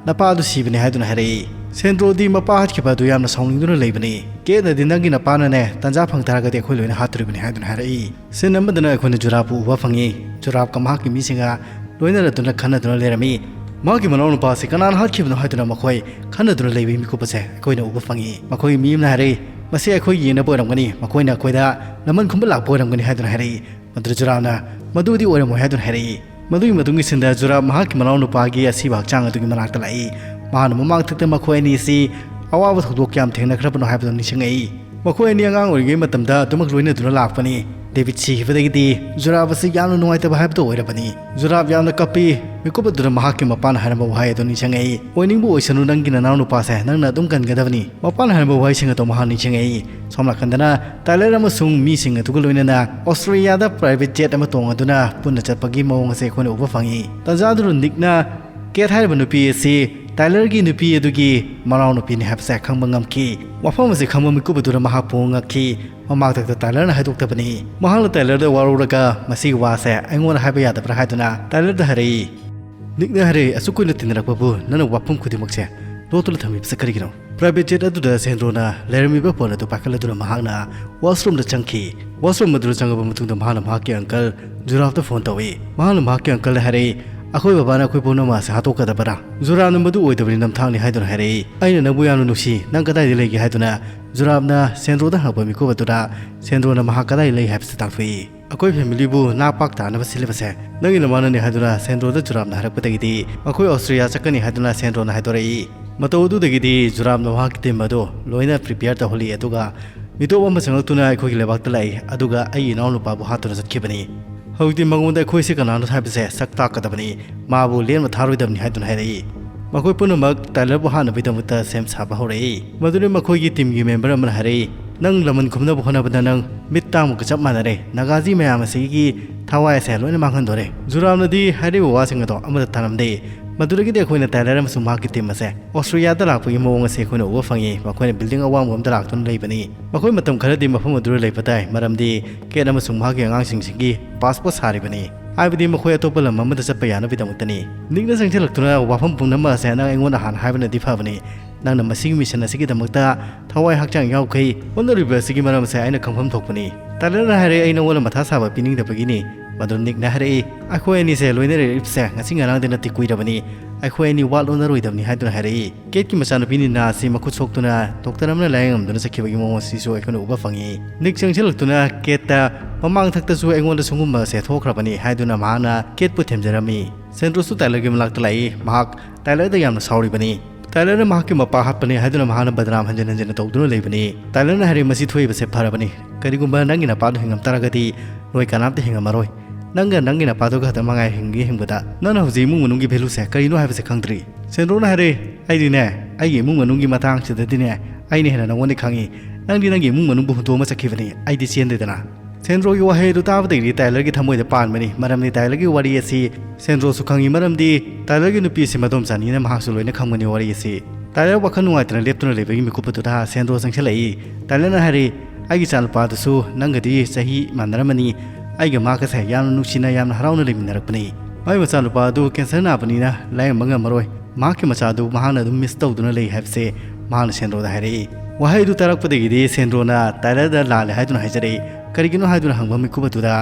ꯅꯄꯥ ꯑꯗꯨ ꯁꯤꯕꯅꯤ ꯍꯥꯏꯗꯨꯅ ꯍꯥꯏꯔꯛꯏ꯫ ꯁꯦꯟꯗ꯭ꯔꯣꯗꯤ ꯃꯄꯥ ꯍꯥꯠꯈꯤꯕ ꯑꯗꯨ ꯌꯥꯝꯅ ꯁꯥꯎꯅꯤꯡꯗꯨꯅ ꯂꯩꯕꯅꯤ꯫ ꯀꯦꯠꯅꯗꯤ ꯅꯪꯒꯤ ꯅꯄꯥꯅꯅꯦ ꯇꯥꯟꯖꯥ ꯐꯪ ꯇꯥꯔꯒꯗꯤ ꯑꯩꯈꯣꯏ ꯂꯣꯏꯅ ꯍꯥꯠꯇꯣꯔꯤꯕꯅꯤ ꯍꯥꯏꯗꯨꯅ ꯍꯥꯏꯔꯛꯏ꯫ Scene ꯑꯃꯗꯅ ꯑꯩꯈꯣꯏꯅ ꯖꯨꯔꯥꯞꯄꯨ ꯎꯕ ꯐꯪꯉꯤ꯫ ꯖꯨꯔꯥꯞꯀ ꯃꯍꯥꯛꯀꯤ ꯃꯤꯁꯤꯡꯒ ꯂꯣꯏꯅꯔꯗꯨꯅ ꯈꯟꯅꯗꯨꯅ ꯂꯩꯔꯝꯃꯤ꯫ ꯃꯍꯥꯛꯀꯤ ꯃꯅꯥꯎꯅꯨꯄꯥ ꯑꯁꯤ ꯀꯅꯥꯅ ꯍꯥꯠꯈꯤꯕꯅꯣ ꯍꯥꯏꯗꯨꯅ ꯃꯈꯣꯏ ꯈꯟꯅꯗꯨꯅ ꯂꯩꯕꯒꯤ ꯃꯤꯀꯨꯞ ꯑꯁꯦ ꯑꯩꯈꯣꯏꯅ ꯎꯕ ꯐꯪꯉꯤ꯫ ꯃꯈꯣꯏꯒꯤ ꯃꯤ ꯑꯃꯅ ꯍꯥꯏꯔꯛꯏ, "ꯃꯁꯤ ꯑꯩꯈꯣꯏ ꯌꯦꯡꯅꯕ ꯑꯣꯏꯔꯝꯒꯅꯤ, ꯃꯈꯣꯏꯅ ꯑꯩꯈꯣꯏꯗ ꯂꯃꯟ ꯈꯨꯝꯕ ꯂꯥꯛꯄ ꯑꯣꯏꯔꯝꯒꯅꯤ" ꯍꯥꯏꯗꯨꯅ ꯍꯥꯏꯔꯛꯏ꯫ ꯃꯗꯨꯗ ꯖꯨꯔꯥꯞꯅ, "ꯃꯗꯨꯗꯤ ꯑꯣꯏꯔꯝꯃꯣꯏ" ꯍꯥꯏꯗꯨꯅ ꯍꯥꯏꯔꯛꯏ꯫ ꯃꯗꯨꯒꯤ ꯃꯇꯨꯡꯒꯤ scene ꯗ ꯖꯨꯔꯥꯞ ꯃꯍꯥꯛꯀꯤ ꯃꯅꯥꯎꯅꯨꯄꯥꯒꯤ ꯑꯁꯤꯕ ꯍꯛꯆꯥꯡ ꯑꯗꯨꯒꯤ ꯃꯅꯥꯛꯇ ꯂꯥꯛꯏ꯫ ꯃꯍꯥꯛꯅ ꯃꯃꯥꯡ ꯊꯛꯇ ꯃꯈꯣꯏ ꯑꯅꯤ ꯑꯁꯤ ꯑꯋꯥꯕ ꯊꯧꯗꯣꯛ ꯀꯌꯥꯝ ꯊꯦꯡꯅꯈ꯭ꯔꯕꯅꯣ ꯍꯥꯏꯕꯗꯨ ꯅꯤꯡꯁꯤꯡꯉꯛꯏ꯫ ꯃꯈꯣꯏ ꯑꯅꯤ ꯑꯉꯥꯡ ꯑꯣꯏꯔꯤꯉꯩ ꯃꯇꯝꯗ ꯑꯗꯨꯃꯛ ꯂꯣꯏꯅꯗꯨꯅ ꯂꯥꯛꯄꯅꯤ꯫ ꯗꯦꯕꯤꯠ ꯁꯤꯈꯤꯕꯗꯒꯤꯗꯤ ꯖꯨꯔꯥꯞ ꯑꯁꯤ ꯌꯥꯝꯅ ꯅꯨꯡꯉꯥꯏꯇꯕ ꯍꯥꯏꯕꯗꯨ ꯑꯣꯏꯔꯕꯅꯤ꯫ ꯖꯨꯔꯥꯞ ꯌꯥꯝꯅ ꯀꯞꯄꯤ꯫ ꯃꯤꯀꯨꯞ ꯑꯗꯨꯗ ꯃꯍꯥꯛꯀꯤ ꯃꯄꯥꯅ ꯍꯥꯏꯔꯝꯕ ꯋꯥꯍꯩ ꯑꯗꯨ ꯅꯤꯡꯁꯤꯡꯉꯛꯏ, "ꯑꯣꯏꯅꯤꯡꯕ ꯑꯣꯏꯁꯅꯨ, ꯅꯪꯒꯤ ꯅꯅꯥꯎ ꯅꯨꯄꯥꯁꯦ ꯅꯪꯅ ꯑꯗꯨꯝ ꯀꯟꯒꯗꯕꯅꯤ"꯫ ꯃꯄꯥꯅ ꯍꯥꯏꯔꯝꯕ ꯋꯥꯍꯩꯁꯤꯡ ꯑꯗꯨ ꯃꯍꯥꯛ ꯅꯤꯡꯁꯤꯡꯉꯛꯏ꯫ ꯁꯣꯝ ꯅꯥꯀꯟꯗꯅ ꯇꯥꯏꯂꯔ ꯑꯃꯁꯨꯡ ꯃꯤꯁꯤꯡ ꯑꯗꯨꯒ ꯂꯣꯏꯅꯅ ꯑꯣꯁꯇ꯭ꯔꯦꯂꯤꯌꯥꯗ private jet ꯑꯃ ꯇꯣꯡꯉꯗꯨꯅ ꯄꯨꯟꯅ ꯆꯠꯄꯒꯤ ꯃꯑꯣꯡ ꯑꯁꯤ ꯑꯩꯈꯣꯏꯅ ꯎꯕ ꯐꯪꯉꯤ꯫ ꯇꯥꯟꯖꯥꯗꯨꯗ ꯅꯤꯛꯅ ꯀꯦꯠ ꯍꯥꯏꯔꯤꯕ ꯅꯨꯄꯤ ꯑꯁꯤ ꯇꯥꯏꯂꯔꯒꯤ ꯅꯨꯄꯤ ꯑꯗꯨꯒꯤ ꯃꯅꯥꯎꯅꯨꯄꯤꯅꯤ ꯍꯥꯏꯕꯁꯦ ꯈꯪꯕ ꯉꯝꯈꯤ꯫ ꯋꯥꯐꯝ ꯑꯁꯤ ꯈꯪꯕ ꯃꯤꯀꯨꯞ ꯑꯗꯨꯅ ꯃꯍꯥꯛꯄꯨ ꯉꯛꯈꯤ꯫ ꯃꯃꯥꯡꯊꯛꯇ ꯇꯥꯏꯂꯔꯅ ꯍꯥꯏꯗꯣꯛꯇꯕꯅꯤ꯫ ꯃꯍꯥꯛꯅ ꯇꯥꯏꯂꯔꯗ ꯋꯥꯔꯧꯔꯒ, "ꯃꯁꯤꯒꯤ ꯋꯥꯁꯦ ꯑꯩꯉꯣꯟꯗ ꯍꯥꯏꯕ ꯌꯥꯗꯕ꯭ꯔꯥ?" ꯍꯥꯏꯗꯨꯅ ꯇꯥꯏꯂꯔꯗ ꯍꯥꯏꯔꯛꯏ꯫ ꯅꯤꯛꯅ ꯍꯥꯏꯔꯛꯏ, "ꯑꯁꯨꯛ ꯀꯨꯏꯅ ꯇꯤꯟꯅꯔꯛꯄꯕꯨ ꯅꯪꯅ ꯋꯥꯐꯝ ꯈꯨꯗꯤꯡꯃꯛꯁꯦ ꯂꯣꯠꯇꯨꯅ ꯊꯝꯂꯤꯕꯁꯤ ꯀꯔꯤꯒꯤꯅꯣ? Private jet ꯑꯗꯨꯗ ꯁꯦꯟꯗ꯭ꯔꯣꯅ ꯂꯩꯔꯝꯃꯤꯕ phone ꯑꯗꯨ ꯄꯥꯏꯈꯠꯂꯗꯨꯅ ꯃꯍꯥꯛꯅ washroomꯗ ꯆꯪꯈꯤ꯫ Washroom ꯑꯗꯨꯗ ꯆꯪꯂꯕ ꯃꯇꯨꯡꯗ ꯃꯍꯥꯛꯅ ꯃꯍꯥꯛꯀꯤ uncle ꯖꯨꯔꯥꯞꯇ phone ꯇꯧꯏ꯫ ꯃꯍꯥꯛꯅ ꯃꯍꯥꯛꯀꯤ uncleꯗ ꯍꯥꯏꯔꯛꯏ, "ꯑꯩꯈꯣꯏ ꯕꯕꯥꯅ ꯑꯩꯈꯣꯏ ꯄꯨꯝꯅꯃꯛ ꯑꯁꯤ ꯍꯥꯠꯇꯣꯛꯀꯗꯕꯔꯥ?" ꯖꯨꯔꯥꯞꯅ, "ꯃꯗꯨ ꯑꯣꯏꯗꯕꯅꯤ, ꯅꯝꯊꯥꯛꯅꯤ" ꯍꯥꯏꯗꯨꯅ ꯍꯥꯏꯔꯛꯏ꯫ "ꯑꯩꯅ ꯅꯪꯕꯨ ꯌꯥꯝꯅ ꯅꯨꯡꯁꯤ, ꯅꯪ ꯀꯗꯥꯏꯗ ꯂꯩꯒꯦ?" ꯍꯥꯏꯗꯨꯅ ꯖꯨꯔꯥꯞꯅ ꯁꯦꯟꯗ꯭ꯔꯣꯗ ꯍꯪꯂꯛꯄ ꯃꯤꯀꯨꯞ ꯑꯗꯨꯗ ꯁꯦꯟꯗ꯭ꯔꯣꯅ ꯃꯍꯥꯛ ꯀꯗꯥꯏꯗ ꯂꯩ ꯍꯥꯏꯕꯁꯤ ꯇꯥꯛꯊꯣꯛꯏ꯫ "ꯑꯩꯈꯣꯏ familyꯕꯨ ꯅꯥꯛ ꯄꯥꯛ ꯇꯥꯅꯕ ꯁꯤꯜꯂꯤꯕꯁꯦ ꯅꯪꯒꯤ ꯅꯃꯥꯅꯅꯤ" ꯍꯥꯏꯗꯨꯅ ꯁꯦꯟꯗ꯭ꯔꯣꯗ ꯖꯨꯔꯥꯞꯅ ꯍꯥꯏꯔꯛꯄꯗꯒꯤꯗꯤ ꯃꯈꯣꯏ ꯑꯣꯁꯇ꯭ꯔꯤꯌꯥ ꯆꯠꯀꯅꯤ ꯍꯥꯏꯗꯨꯅ ꯁꯦꯟꯗ꯭ꯔꯣꯅ ꯍꯥꯏꯗꯣꯔꯛꯏ꯫ ꯃꯇꯧ ꯑꯗꯨꯗꯒꯤꯗꯤ ꯖꯨꯔꯥꯞꯅ ꯃꯍꯥꯛꯀꯤ team ꯑꯗꯨ ꯂꯣꯏꯅ prepare ꯇꯧꯍꯜꯂꯤ, ꯑꯗꯨꯒ ꯃꯤꯇꯣꯞ ꯑꯃ ꯆꯪꯂꯛꯇꯨꯅ ꯑꯩꯈꯣꯏꯒꯤ ꯂꯩꯕꯥꯛꯇ ꯂꯥꯛꯏ, ꯑꯗꯨꯒ ꯑꯩꯒꯤ ꯏꯅꯥꯎꯅꯨꯄꯥꯕꯨ ꯍꯥꯠꯇꯨꯅ ꯆꯠꯈꯤꯕꯅꯤ꯫ ꯍꯧꯖꯤꯛꯇꯤ ꯃꯉꯣꯟꯗ ꯑꯩꯈꯣꯏꯁꯤ ꯀꯅꯥꯅꯣ ꯍꯥꯏꯕꯁꯦ ꯁꯛ ꯇꯥꯛꯀꯗꯕꯅꯤ, ꯃꯥꯕꯨ ꯂꯦꯟꯕ ꯊꯥꯔꯣꯏꯗꯕꯅꯤ ꯍꯥꯏꯗꯨꯅ ꯍꯥꯏꯔꯛꯏ꯫ ꯃꯈꯣꯏ ꯄꯨꯝꯅꯃꯛ ꯇꯥꯏꯂꯔꯕꯨ ꯍꯥꯠꯅꯕꯒꯤꯗꯃꯛꯇ ꯁꯦꯝ ꯁꯥꯕ ꯍꯧꯔꯛꯏ꯫ ꯃꯗꯨꯗ ꯃꯈꯣꯏꯒꯤ teamꯒꯤ member ꯑꯃꯅ ꯍꯥꯏꯔꯛꯏ, "ꯅꯪ ꯂꯃꯟ ꯈꯨꯝꯅꯕ ꯍꯣꯠꯅꯕꯗ ꯅꯪ ꯃꯤꯠ ꯇꯥꯡꯕꯒ ꯆꯞ ꯃꯥꯟꯅꯔꯦ, ꯅꯥꯒꯥꯖꯤ ꯃꯌꯥꯝ ꯑꯁꯤꯒꯤ ꯊꯋꯥꯏ ꯑꯁꯦ ꯂꯣꯏꯅ ꯃꯥꯡꯍꯟꯗꯣꯔꯦ"꯫ ꯖꯨꯔꯥꯞꯅꯗꯤ ꯍꯥꯏꯔꯤꯕ ꯋꯥꯁꯤꯡ ꯑꯗꯣ ꯑꯃꯠꯇ ꯇꯥꯔꯝꯗꯦ꯫ ꯃꯗꯨꯗꯒꯤꯗꯤ ꯑꯩꯈꯣꯏꯅ ꯇꯥꯏꯂꯔ ꯑꯃꯁꯨꯡ ꯃꯍꯥꯛꯀꯤ team ꯑꯁꯦ ꯑꯣꯁꯇ꯭ꯔꯤꯌꯥꯗ ꯂꯥꯛꯄꯒꯤ ꯃꯑꯣꯡ ꯑꯁꯤ ꯑꯩꯈꯣꯏꯅ ꯎꯕ ꯐꯪꯉꯤ꯫ ꯃꯈꯣꯏꯅ building ꯑꯋꯥꯡꯕ ꯑꯃꯗ ꯂꯥꯛꯇꯨꯅ ꯂꯩꯕꯅꯤ꯫ ꯃꯈꯣꯏ ꯃꯇꯝ ꯈꯔꯗꯤ ꯃꯐꯝ ꯑꯗꯨꯗ ꯂꯩꯕ ꯇꯥꯏ, ꯃꯔꯝꯗꯤ ꯀꯦꯠ ꯑꯃꯁꯨꯡ ꯃꯍꯥꯛꯀꯤ ꯑꯉꯥꯡꯁꯤꯡꯁꯤꯒꯤ passport ꯁꯥꯔꯤꯕꯅꯤ꯫ ꯍꯥꯏꯕꯗꯤ ꯃꯈꯣꯏ ꯑꯇꯣꯞꯄ ꯂꯝ ꯑꯃꯗ ꯆꯠꯄ ꯌꯥꯅꯕꯒꯤꯗꯃꯛꯇꯅꯤ꯫ ꯅꯤꯛꯅ ꯆꯪꯁꯤꯜꯂꯛꯇꯨꯅ ꯋꯥꯐꯝ ꯄꯨꯝꯅꯃꯛ ꯑꯁꯦ ꯅꯪ ꯑꯩꯉꯣꯟꯗ ꯍꯥꯟꯅ ꯍꯥꯏꯕꯅꯗꯤ ꯐꯕꯅꯤ꯫ ꯅꯪꯅ ꯃꯁꯤꯒꯤ mission ꯑꯁꯤꯒꯤꯗꯃꯛꯇ ꯊꯋꯥꯏ ꯍꯛꯆꯥꯡ ꯌꯥꯎꯈꯩ ꯍꯣꯠꯅꯔꯤꯕ ꯑꯁꯤꯒꯤ ꯃꯔꯝ ꯑꯁꯦ ꯑꯩꯅ ꯈꯪꯐꯝ ꯊꯣꯛꯄꯅꯤ꯫ ꯇꯥꯏꯂꯔꯅ ꯍꯥꯏꯔꯛꯏ, "ꯑꯩ ꯅꯉꯣꯟꯗ ꯃꯊꯥ ꯁꯥꯕ ꯄꯤꯅꯤꯡꯗꯕꯒꯤꯅꯤ"꯫ ꯃꯗꯨ ꯅꯤꯛꯅ ꯍꯥꯏꯔꯛꯏ, "ꯑꯩꯈꯣꯏ ꯑꯅꯤꯁꯦ ꯂꯣꯏꯅꯔꯛꯂꯤꯕꯁꯦ ꯉꯁꯤ ꯉꯔꯥꯡꯗꯤ ꯅꯠꯇꯦ, ꯀꯨꯏꯔꯕꯅꯤ꯫ ꯑꯩꯈꯣꯏ ꯑꯅꯤ ꯋꯥ ꯂꯣꯟꯅꯔꯣꯏꯗꯕꯅꯤ" ꯍꯥꯏꯗꯨꯅ ꯍꯥꯏꯔꯛꯏ꯫ ꯀꯦꯠꯀꯤ ꯃꯆꯥꯅꯨꯄꯤ ꯅꯤꯅꯥ ꯑꯁꯤ ꯃꯈꯨꯠ ꯁꯣꯛꯇꯨꯅ doctor ꯑꯃꯅ ꯂꯥꯌꯦꯡꯉꯝꯗꯨꯅ ꯆꯠꯈꯤꯕꯒꯤ ꯃꯑꯣꯡ ꯑꯁꯤꯁꯨ ꯑꯩꯈꯣꯏꯅ ꯎꯕ ꯐꯪꯉꯤ꯫ ꯅꯤꯛ ꯆꯪꯁꯤꯜꯂꯛꯇꯨꯅ ꯀꯦꯠꯇ, "ꯃꯃꯥꯡꯊꯛꯇꯁꯨ ꯑꯩꯉꯣꯟꯗ ꯁꯤꯒꯨꯝꯕ ꯑꯁꯦ ꯊꯣꯛꯈ꯭ꯔꯕꯅꯤ" ꯍꯥꯏꯗꯨꯅ ꯃꯍꯥꯛꯅ ꯀꯦꯠꯄꯨ ꯊꯦꯝꯖꯔꯝꯃꯤ꯫ ꯁꯦꯟꯗ꯭ꯔꯣꯁꯨ ꯇꯥꯏꯂꯔꯒꯤ ꯃꯅꯥꯛꯇ ꯂꯥꯛꯏ꯫ ꯃꯍꯥꯛ ꯇꯥꯏꯂꯔꯗ ꯌꯥꯝꯅ ꯁꯥꯎꯔꯤꯕꯅꯤ꯫ ꯇꯥꯏꯂꯔꯅ ꯃꯍꯥꯛꯀꯤ ꯃꯄꯥ ꯍꯥꯠꯄꯅꯤ ꯍꯥꯏꯗꯨꯅ ꯃꯍꯥꯛꯅ ꯕꯗꯅꯥꯝ ꯍꯟꯖꯤꯟ ꯍꯟꯖꯤꯟꯅ ꯇꯧꯗꯨꯅ ꯂꯩꯕꯅꯤ꯫ ꯇꯥꯏꯂꯔꯅ ꯍꯥꯏꯔꯦ, "ꯃꯁꯤ ꯊꯣꯛꯏꯕꯁꯦ ꯐꯔꯕꯅꯤ꯫ ꯀꯔꯤꯒꯨꯝꯕ ꯅꯪꯒꯤ ꯅꯄꯥꯗꯣ ꯍꯤꯡꯉꯝ ꯇꯥꯔꯒꯗꯤ ꯅꯣꯏ ꯀꯅꯥꯝꯇ ꯍꯤꯡꯉꯝꯃꯔꯣꯏ꯫ ꯅꯪꯒ ꯅꯪꯒꯤ ꯅꯄꯥꯗꯣ ꯈꯛꯇ ꯃꯉꯥꯏ ꯍꯤꯡꯒꯦ ꯍꯤꯡꯕꯗ꯫ ꯅꯪꯅ ꯍꯧꯖꯤꯛ ꯏꯃꯨꯡ ꯃꯅꯨꯡꯒꯤ valueꯁꯦ ꯀꯔꯤꯅꯣ ꯍꯥꯏꯕꯁꯦ ꯈꯪꯗ꯭ꯔꯤ"꯫ ꯁꯦꯟꯗ꯭ꯔꯣꯅ ꯍꯥꯏꯔꯦ, "ꯑꯩꯗꯤꯅꯦ, ꯑꯩꯒꯤ ꯏꯃꯨꯡ ꯃꯅꯨꯡꯒꯤ ꯃꯇꯥꯡꯁꯤꯗꯗꯤꯅꯦ, ꯑꯩꯅ ꯍꯦꯟꯅ ꯅꯉꯣꯟꯗ ꯈꯪꯉꯤ꯫ ꯅꯪꯗꯤ ꯅꯪꯒꯤ ꯏꯃꯨꯡ ꯃꯅꯨꯡꯕꯨ ꯍꯨꯟꯗꯣꯛꯑꯃ ꯆꯠꯈꯤꯕꯅꯤ꯫ ꯑꯩꯗꯤ ꯆꯦꯟꯗꯦꯗꯅ"꯫ ꯁꯦꯟꯗ꯭ꯔꯣꯒꯤ ꯋꯥꯍꯩ ꯑꯗꯨ ꯇꯥꯕꯗꯒꯤꯗꯤ ꯇꯥꯏꯂꯔꯒꯤ ꯊꯃꯣꯏꯗ ꯄꯥꯟꯕꯅꯤ, ꯃꯔꯝꯗꯤ ꯇꯥꯏꯂꯔꯒꯤ ꯋꯥꯔꯤ ꯑꯁꯤ ꯁꯦꯟꯗ꯭ꯔꯣꯁꯨ ꯈꯪꯉꯤ, ꯃꯔꯝꯗꯤ ꯇꯥꯏꯂꯔꯒꯤ ꯅꯨꯄꯤ ꯑꯁꯤ ꯃꯗꯣꯝꯆꯥꯅꯤꯅ ꯃꯍꯥꯛꯁꯨ ꯂꯣꯏꯅ ꯈꯪꯕꯅꯤ ꯋꯥꯔꯤ ꯑꯁꯤ꯫ ꯇꯥꯏꯂꯔ ꯋꯥꯈꯜ ꯅꯨꯡꯉꯥꯏꯇꯅ ꯂꯦꯞꯇꯨꯅ ꯂꯩꯕꯒꯤ ꯃꯤꯀꯨꯞ ꯑꯗꯨꯗ ꯁꯦꯟꯗ꯭ꯔꯣ ꯆꯪꯁꯤꯜꯂꯛꯏ꯫ ꯇꯥꯏꯂꯔꯅ ꯍꯥꯏꯔꯤ, "ꯑꯩꯒꯤ ꯏꯆꯥꯅꯨꯄꯥꯗꯨꯁꯨ ꯅꯪꯒꯗꯤ ꯆꯍꯤ ꯃꯥꯟꯅꯔꯝꯃꯅꯤ꯫ ꯑꯩꯒ ꯃꯥꯒꯁꯦ ꯌꯥꯝꯅ ꯅꯨꯡꯁꯤꯅ, ꯌꯥꯝꯅ ꯍꯔꯥꯎꯅ ꯂꯩꯃꯤꯟꯅꯔꯛꯄꯅꯤ꯫ ꯃꯥꯒꯤ ꯃꯆꯥꯅꯨꯄꯥ ꯑꯗꯨ cancer ꯅꯥꯕꯅꯤꯅ ꯂꯥꯌꯦꯡꯕ ꯉꯝꯃꯔꯣꯏ꯫ ꯃꯍꯥꯛꯀꯤ ꯃꯆꯥꯗꯨ ꯃꯍꯥꯛꯅ ꯑꯗꯨꯝ ꯃꯤꯁ ꯇꯧꯗꯨꯅ ꯂꯩ ꯍꯥꯏꯕꯁꯦ ꯃꯍꯥꯛꯅ ꯁꯦꯟꯗ꯭ꯔꯣꯗ ꯍꯥꯏꯔꯛꯏ꯫ ꯋꯥꯍꯩ ꯑꯗꯨ ꯇꯥꯔꯛꯄꯗꯒꯤꯗꯤ ꯁꯦꯟꯗ꯭ꯔꯣꯅ ꯇꯥꯏꯂꯔꯗ ꯂꯥꯜꯂꯦ ꯍꯥꯏꯗꯨꯅ ꯍꯥꯏꯖꯔꯛꯏ꯫ ꯀꯔꯤꯒꯤꯅꯣ ꯍꯥꯏꯗꯨꯅ ꯍꯪꯕ ꯃꯤꯀꯨꯞ ꯑꯗꯨꯗ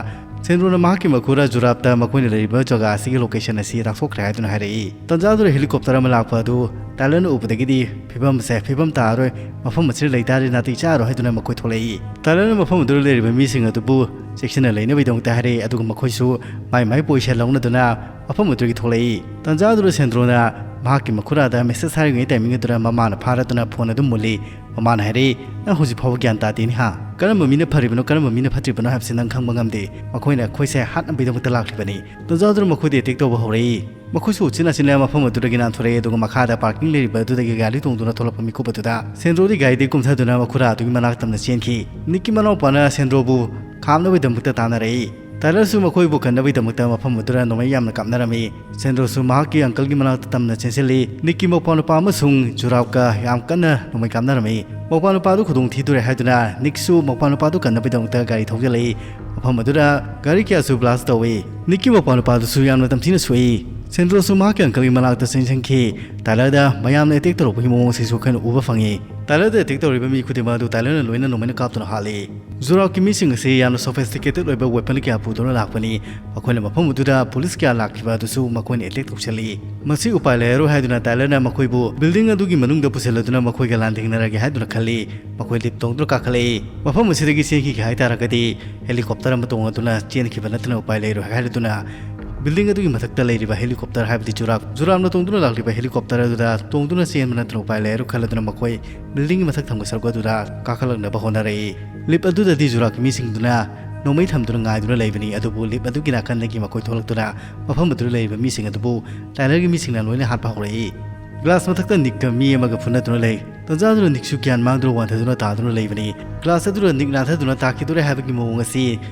ꯁꯦꯟꯗ꯭ꯔꯣꯅ ꯃꯍꯥꯛꯀꯤ ꯃꯈꯨꯔꯥ ꯖꯨꯔꯥꯞꯇ ꯃꯈꯣꯏꯅ ꯂꯩꯔꯤꯕ ꯖꯒꯥ ꯑꯁꯤꯒꯤ ꯂꯣꯀꯦꯁꯟ ꯑꯁꯤ ꯇꯥꯛꯊꯣꯛꯈ꯭ꯔꯦ ꯍꯥꯏꯗꯨꯅ ꯍꯥꯏꯔꯛꯏ꯫ ꯇꯟꯖꯥꯗꯨꯗ ꯍꯦꯂꯤꯀꯣꯞꯇꯔ ꯑꯃ ꯂꯥꯛꯄ ꯑꯗꯨ ꯇꯥꯏꯂꯔꯅ ꯎꯕꯗꯒꯤꯗꯤ ꯐꯤꯕꯝꯁꯦ ꯐꯤꯕꯝ ꯇꯥꯔꯔꯣꯏ, ꯃꯐꯝ ꯑꯁꯤꯗ ꯂꯩꯇꯥꯔꯗꯤ ꯅꯥꯇꯩ ꯆꯥꯔꯣꯏ ꯍꯥꯏꯗꯨꯅ ꯃꯈꯣꯏ ꯊꯣꯛꯂꯛꯏ꯫ ꯇꯥꯏꯂꯔꯅ ꯃꯐꯝ ꯑꯗꯨꯗ ꯂꯩꯔꯤꯕ ꯃꯤꯁꯤꯡ ꯑꯗꯨꯕꯨ ꯆꯦꯛꯁꯤꯟꯅ ꯂꯩꯅꯕꯒꯤꯗꯃꯛꯇ ꯍꯥꯏꯔꯛꯏ꯫ ꯑꯗꯨꯒ ꯃꯈꯣꯏꯁꯨ ꯃꯥꯏ ꯃꯥꯏ ꯄꯣꯖꯤꯁꯟ ꯂꯧꯅꯗꯨꯅ ꯃꯐꯝ ꯑꯗꯨꯗꯒꯤ ꯊꯣꯛꯂꯛꯏ꯫ ꯇꯟꯖꯥ ꯑꯗꯨꯗ ꯁꯦꯟꯗ꯭ꯔꯣꯅ ꯃꯍꯥꯛꯀꯤ ꯃꯈꯨꯔꯥꯗ ꯃꯦꯁꯦꯖ ꯊꯥꯔꯤꯉꯩ ꯇꯥꯏꯃꯤꯡ ꯑꯗꯨꯗ ꯃꯃꯥꯅ ꯐꯥꯔꯗꯨꯅ ꯐꯣꯟ ꯑꯗꯨ ꯃꯨꯜꯂꯤ꯫ ꯃꯃꯥꯅ ꯍꯥꯏꯔꯛꯏ, "ꯅꯪ ꯍꯧꯖꯤꯛ ꯐꯥꯎꯕ ꯒ꯭ꯌꯥꯟ ꯇꯥꯗꯦꯅꯤ ꯍꯥ? ꯀꯔꯝꯕ ꯃꯤꯅ ꯐꯔꯤꯕꯅꯣ, ꯀꯔꯝꯕ ꯃꯤꯅ ꯐꯠꯇ꯭ꯔꯤꯕꯅꯣ ꯍꯥꯏꯕꯁꯤ ꯅꯪ ꯈꯪꯕ ꯉꯝꯗꯦ꯫ ꯃꯈꯣꯏꯅ ꯑꯩꯈꯣꯏꯁꯦ ꯍꯥꯠꯅꯕꯒꯤꯗꯃꯛꯇ ꯂꯥꯛꯂꯤꯕꯅꯤ꯫" ꯇꯟꯖꯥ ꯑꯗꯨꯗ ꯃꯈꯣꯏꯗ ꯑꯦꯇꯦꯛ ꯇꯧꯕ ꯍꯧꯔꯛꯏ꯫ ꯃꯈꯣꯏꯁꯨ ꯎꯆꯤꯟ ꯅꯥꯆꯤꯟꯅ ꯃꯐꯝ ꯑꯗꯨꯗꯒꯤ ꯅꯥꯟꯊꯣꯔꯛꯏ, ꯑꯗꯨꯒ ꯃꯈꯥꯗ ꯄꯥꯔꯀꯤꯡ ꯂꯩꯔꯤꯕ ꯑꯗꯨꯗꯒꯤ ꯒꯥꯔꯤ ꯇꯣꯡꯗꯨꯅ ꯊꯣꯛꯂꯛꯄ ꯃꯤꯀꯨꯞ ꯑꯗꯨꯗ ꯁꯦꯟꯗ꯭ꯔꯣꯗꯤ ꯒꯥꯔꯤꯗꯒꯤ ꯀꯨꯝꯊꯗꯨꯅ ꯃꯈꯨꯔꯥ ꯑꯗꯨꯒꯤ ꯃꯅꯥꯛ ꯇꯝꯅ ꯆꯦꯟꯈꯤ꯫ ꯅꯤꯛꯀꯤ ꯃꯅꯥꯎꯄꯥꯅ ꯁꯦꯟꯗ꯭ꯔꯣꯕꯨ ꯈꯥꯝꯅꯕꯒꯤꯗꯃꯛꯇ ꯇꯥꯟꯅꯔꯛꯏ꯫ ꯇꯥꯏꯂꯔꯁꯨ ꯃꯈꯣꯏꯕꯨ ꯀꯟꯅꯕꯒꯤꯗꯃꯛꯇ ꯃꯐꯝ ꯑꯗꯨꯗ ꯅꯣꯡꯃꯩ ꯌꯥꯝꯅ ꯀꯥꯞꯅꯔꯝꯃꯤ꯫ ꯁꯦꯟꯗ꯭ꯔꯣꯁꯨ ꯃꯍꯥꯛꯀꯤ ꯑꯪꯀꯜꯒꯤ ꯃꯅꯥꯛꯇ ꯇꯝꯅ ꯆꯦꯟꯁꯤꯜꯂꯤ꯫ ꯅꯤꯛꯀꯤ ꯃꯧꯄꯥ ꯅꯨꯄꯥ ꯑꯃꯁꯨꯡ ꯖꯨꯔꯥꯞꯀ ꯌꯥꯝ ꯀꯟꯅ ꯅꯣꯡꯃꯩ ꯀꯥꯞꯅꯔꯝꯃꯤ꯫ ꯃꯧꯄꯥ ꯅꯨꯄꯥꯗꯨ ꯈꯨꯗꯣꯡ ꯊꯤꯗꯣꯔꯦ ꯍꯥꯏꯗꯨꯅ ꯅꯤꯛꯁꯨ ꯃꯧꯄꯥ ꯅꯨꯄꯥꯗꯨ ꯀꯟꯅꯕꯒꯤꯗꯃꯛꯇ ꯒꯥꯔꯤ ꯊꯧꯖꯤꯜꯂꯛꯏ꯫ ꯃꯐꯝ ꯑꯗꯨꯗ ꯒꯥꯔꯤ ꯀꯌꯥꯁꯨ ꯕ꯭ꯂꯥꯁ ꯇꯧꯏ꯫ ꯅꯤꯛꯀꯤ ꯃꯧꯄꯥ ꯅꯨꯄꯥꯗꯨꯁꯨ ꯌꯥꯝꯅ ꯇꯝꯊꯤꯅ ꯁꯣꯛꯏ꯫ ꯁꯦꯟꯗ꯭ꯔꯣꯁꯨ ꯃꯍꯥꯛꯀꯤ ꯑꯪꯀꯜꯒꯤ ꯃꯅꯥꯛꯇ ꯆꯦꯟꯁꯤꯟꯈꯤ꯫ ꯇꯥꯏꯂꯔꯗ ꯃꯌꯥꯝꯅ ꯑꯦꯇꯦꯛ ꯇꯧꯔꯛꯄꯒꯤ ꯃꯑꯣꯡ ꯑꯁꯤꯁꯨ ꯑꯩꯈꯣꯏꯅ ꯎꯕ ꯐꯪꯉꯤ꯫ ꯇꯥꯏꯂꯔꯗ ꯑꯦꯇꯦꯛ ꯇꯧꯔꯤꯕ ꯃꯤ ꯈꯨꯗꯤꯡꯃꯛ ꯑꯗꯨ ꯇꯥꯏꯂꯔꯅ ꯂꯣꯏꯅ ꯅꯣꯡꯃꯩꯅ ꯀꯥꯞꯇꯨꯅ ꯍꯥꯠꯂꯤ꯫ ꯖꯨꯔꯥꯞꯀꯤ ꯃꯤꯁꯤꯡ ꯑꯁꯤ ꯌꯥꯝꯅ ꯁꯣꯐꯤꯁꯇꯤꯀꯦꯇꯦꯗ ꯑꯣꯏꯕ ꯋꯦꯄꯟ ꯀꯌꯥ ꯄꯨꯗꯨꯅ ꯂꯥꯛꯄꯅꯤ꯫ ꯃꯈꯣꯏꯅ ꯃꯐꯝ ꯑꯗꯨꯗ ꯄꯨꯂꯤꯁ ꯀꯌꯥ ꯂꯥꯛꯈꯤꯕ ꯑꯗꯨꯁꯨ ꯃꯈꯣꯏꯅ ꯑꯦꯇꯦꯛ ꯇꯧꯁꯤꯜꯂꯤ꯫ ꯃꯁꯤ ꯎꯄꯥꯏ ꯂꯩꯔꯔꯣꯏ ꯍꯥꯏꯗꯨꯅ ꯇꯥꯏꯂꯔꯅ ꯃꯈꯣꯏꯕꯨ ꯕꯤꯜꯗꯤꯡ ꯑꯗꯨꯒꯤ ꯃꯅꯨꯡꯗ ꯄꯨꯁꯤꯜꯂꯗꯨꯅ ꯃꯈꯣꯏꯒ ꯂꯥꯟꯊꯦꯡꯅꯔꯒꯦ ꯍꯥꯏꯗꯨꯅ ꯈꯜꯂꯤ꯫ ꯃꯈꯣꯏ ꯂꯤꯞ ꯇꯣꯡꯗꯨꯅ ꯀꯥꯈꯠꯂꯛꯏ꯫ ꯃꯐꯝ ꯑꯁꯤꯗꯒꯤ ꯆꯦꯟꯈꯤꯒꯦ ꯍꯥꯏ ꯇꯥꯔꯒꯗꯤ ꯍꯦꯂꯤꯀꯣꯞꯇꯔ ꯑꯃ ꯇꯣꯡꯂꯗꯨꯅ ꯆꯦꯟꯈꯤꯕ ꯅꯠꯇꯅ ꯎꯄꯥꯏ ꯂꯩꯔꯣꯏ ꯍꯥꯏꯔꯗꯨꯅ ꯕꯤꯜꯗꯤꯡ ꯑꯗꯨꯒꯤ ꯃꯊꯛꯇ ꯂꯩꯔꯤꯕ ꯍꯦꯂꯤꯀꯣꯞꯇꯔ, ꯍꯥꯏꯕꯗꯤ ꯖꯨꯔꯥꯞ, ꯖꯨꯔꯥꯞꯅ ꯇꯣꯡꯗꯨꯅ ꯂꯥꯛꯂꯤꯕ ꯍꯦꯂꯤꯀꯣꯞꯇꯔ ꯑꯗꯨꯗ ꯇꯣꯡꯗꯨꯅ ꯆꯦꯟꯕ ꯅꯠꯇꯅ ꯎꯄꯥꯏ ꯂꯩꯔꯣꯏ ꯈꯜꯂꯗꯨꯅ ꯃꯈꯣꯏ ꯕꯤꯜꯗꯤꯡꯒꯤ ꯃꯊꯛ ꯊꯪꯕ ꯁꯔꯨꯛ ꯑꯗꯨꯗ ꯀꯥꯈꯠꯂꯛꯅꯕ ꯍꯣꯠꯅꯔꯛꯏ꯫ ꯂꯤꯞ ꯑꯗꯨꯗꯗꯤ ꯖꯨꯔꯥꯞꯀꯤ ꯃꯤꯁꯤꯡꯗꯨꯅ ꯅꯣꯡꯃꯩ ꯊꯝꯗꯨꯅ ꯉꯥꯏꯗꯨꯅ ꯂꯩꯕꯅꯤ, ꯑꯗꯨꯕꯨ ꯂꯤꯞ ꯑꯗꯨꯒꯤ ꯅꯥꯀꯟꯗꯒꯤ ꯃꯈꯣꯏ ꯊꯣꯛꯂꯛꯇꯨꯅ ꯃꯐꯝ ꯑꯗꯨꯗ ꯂꯩꯔꯤꯕ ꯃꯤꯁꯤꯡ ꯑꯗꯨꯕꯨ ꯇꯥꯏꯂꯔꯒꯤ ꯃꯤꯁꯤꯡꯅ ꯂꯣꯏꯅ ꯍꯥꯠꯄ ꯍꯧꯔꯛꯏ꯫ ꯒ꯭ꯂꯥꯁ ꯃꯊꯛꯇ ꯅꯤꯛꯀ ꯃꯤ ꯑꯃꯒ ꯐꯨꯅꯗꯨꯅ ꯂꯩ꯫ ꯇꯟꯖꯥꯗꯨꯗ ꯅꯤꯛꯁꯨ ꯒ꯭ꯌꯥꯟ ꯃꯥꯡꯗꯨꯅ ꯋꯥꯟꯊꯗꯨꯅ ꯇꯥꯗꯨꯅ ꯂꯩꯕꯅꯤ꯫ ꯒ꯭ꯂꯥꯁ ꯑꯗꯨꯗ ꯅꯤꯛ ꯅꯥꯟꯊꯗꯨꯅ ꯇꯥꯈꯤꯗꯣꯔꯦ ꯍꯥꯏꯕꯒꯤ ꯃꯑꯣꯡ ꯑꯁꯤ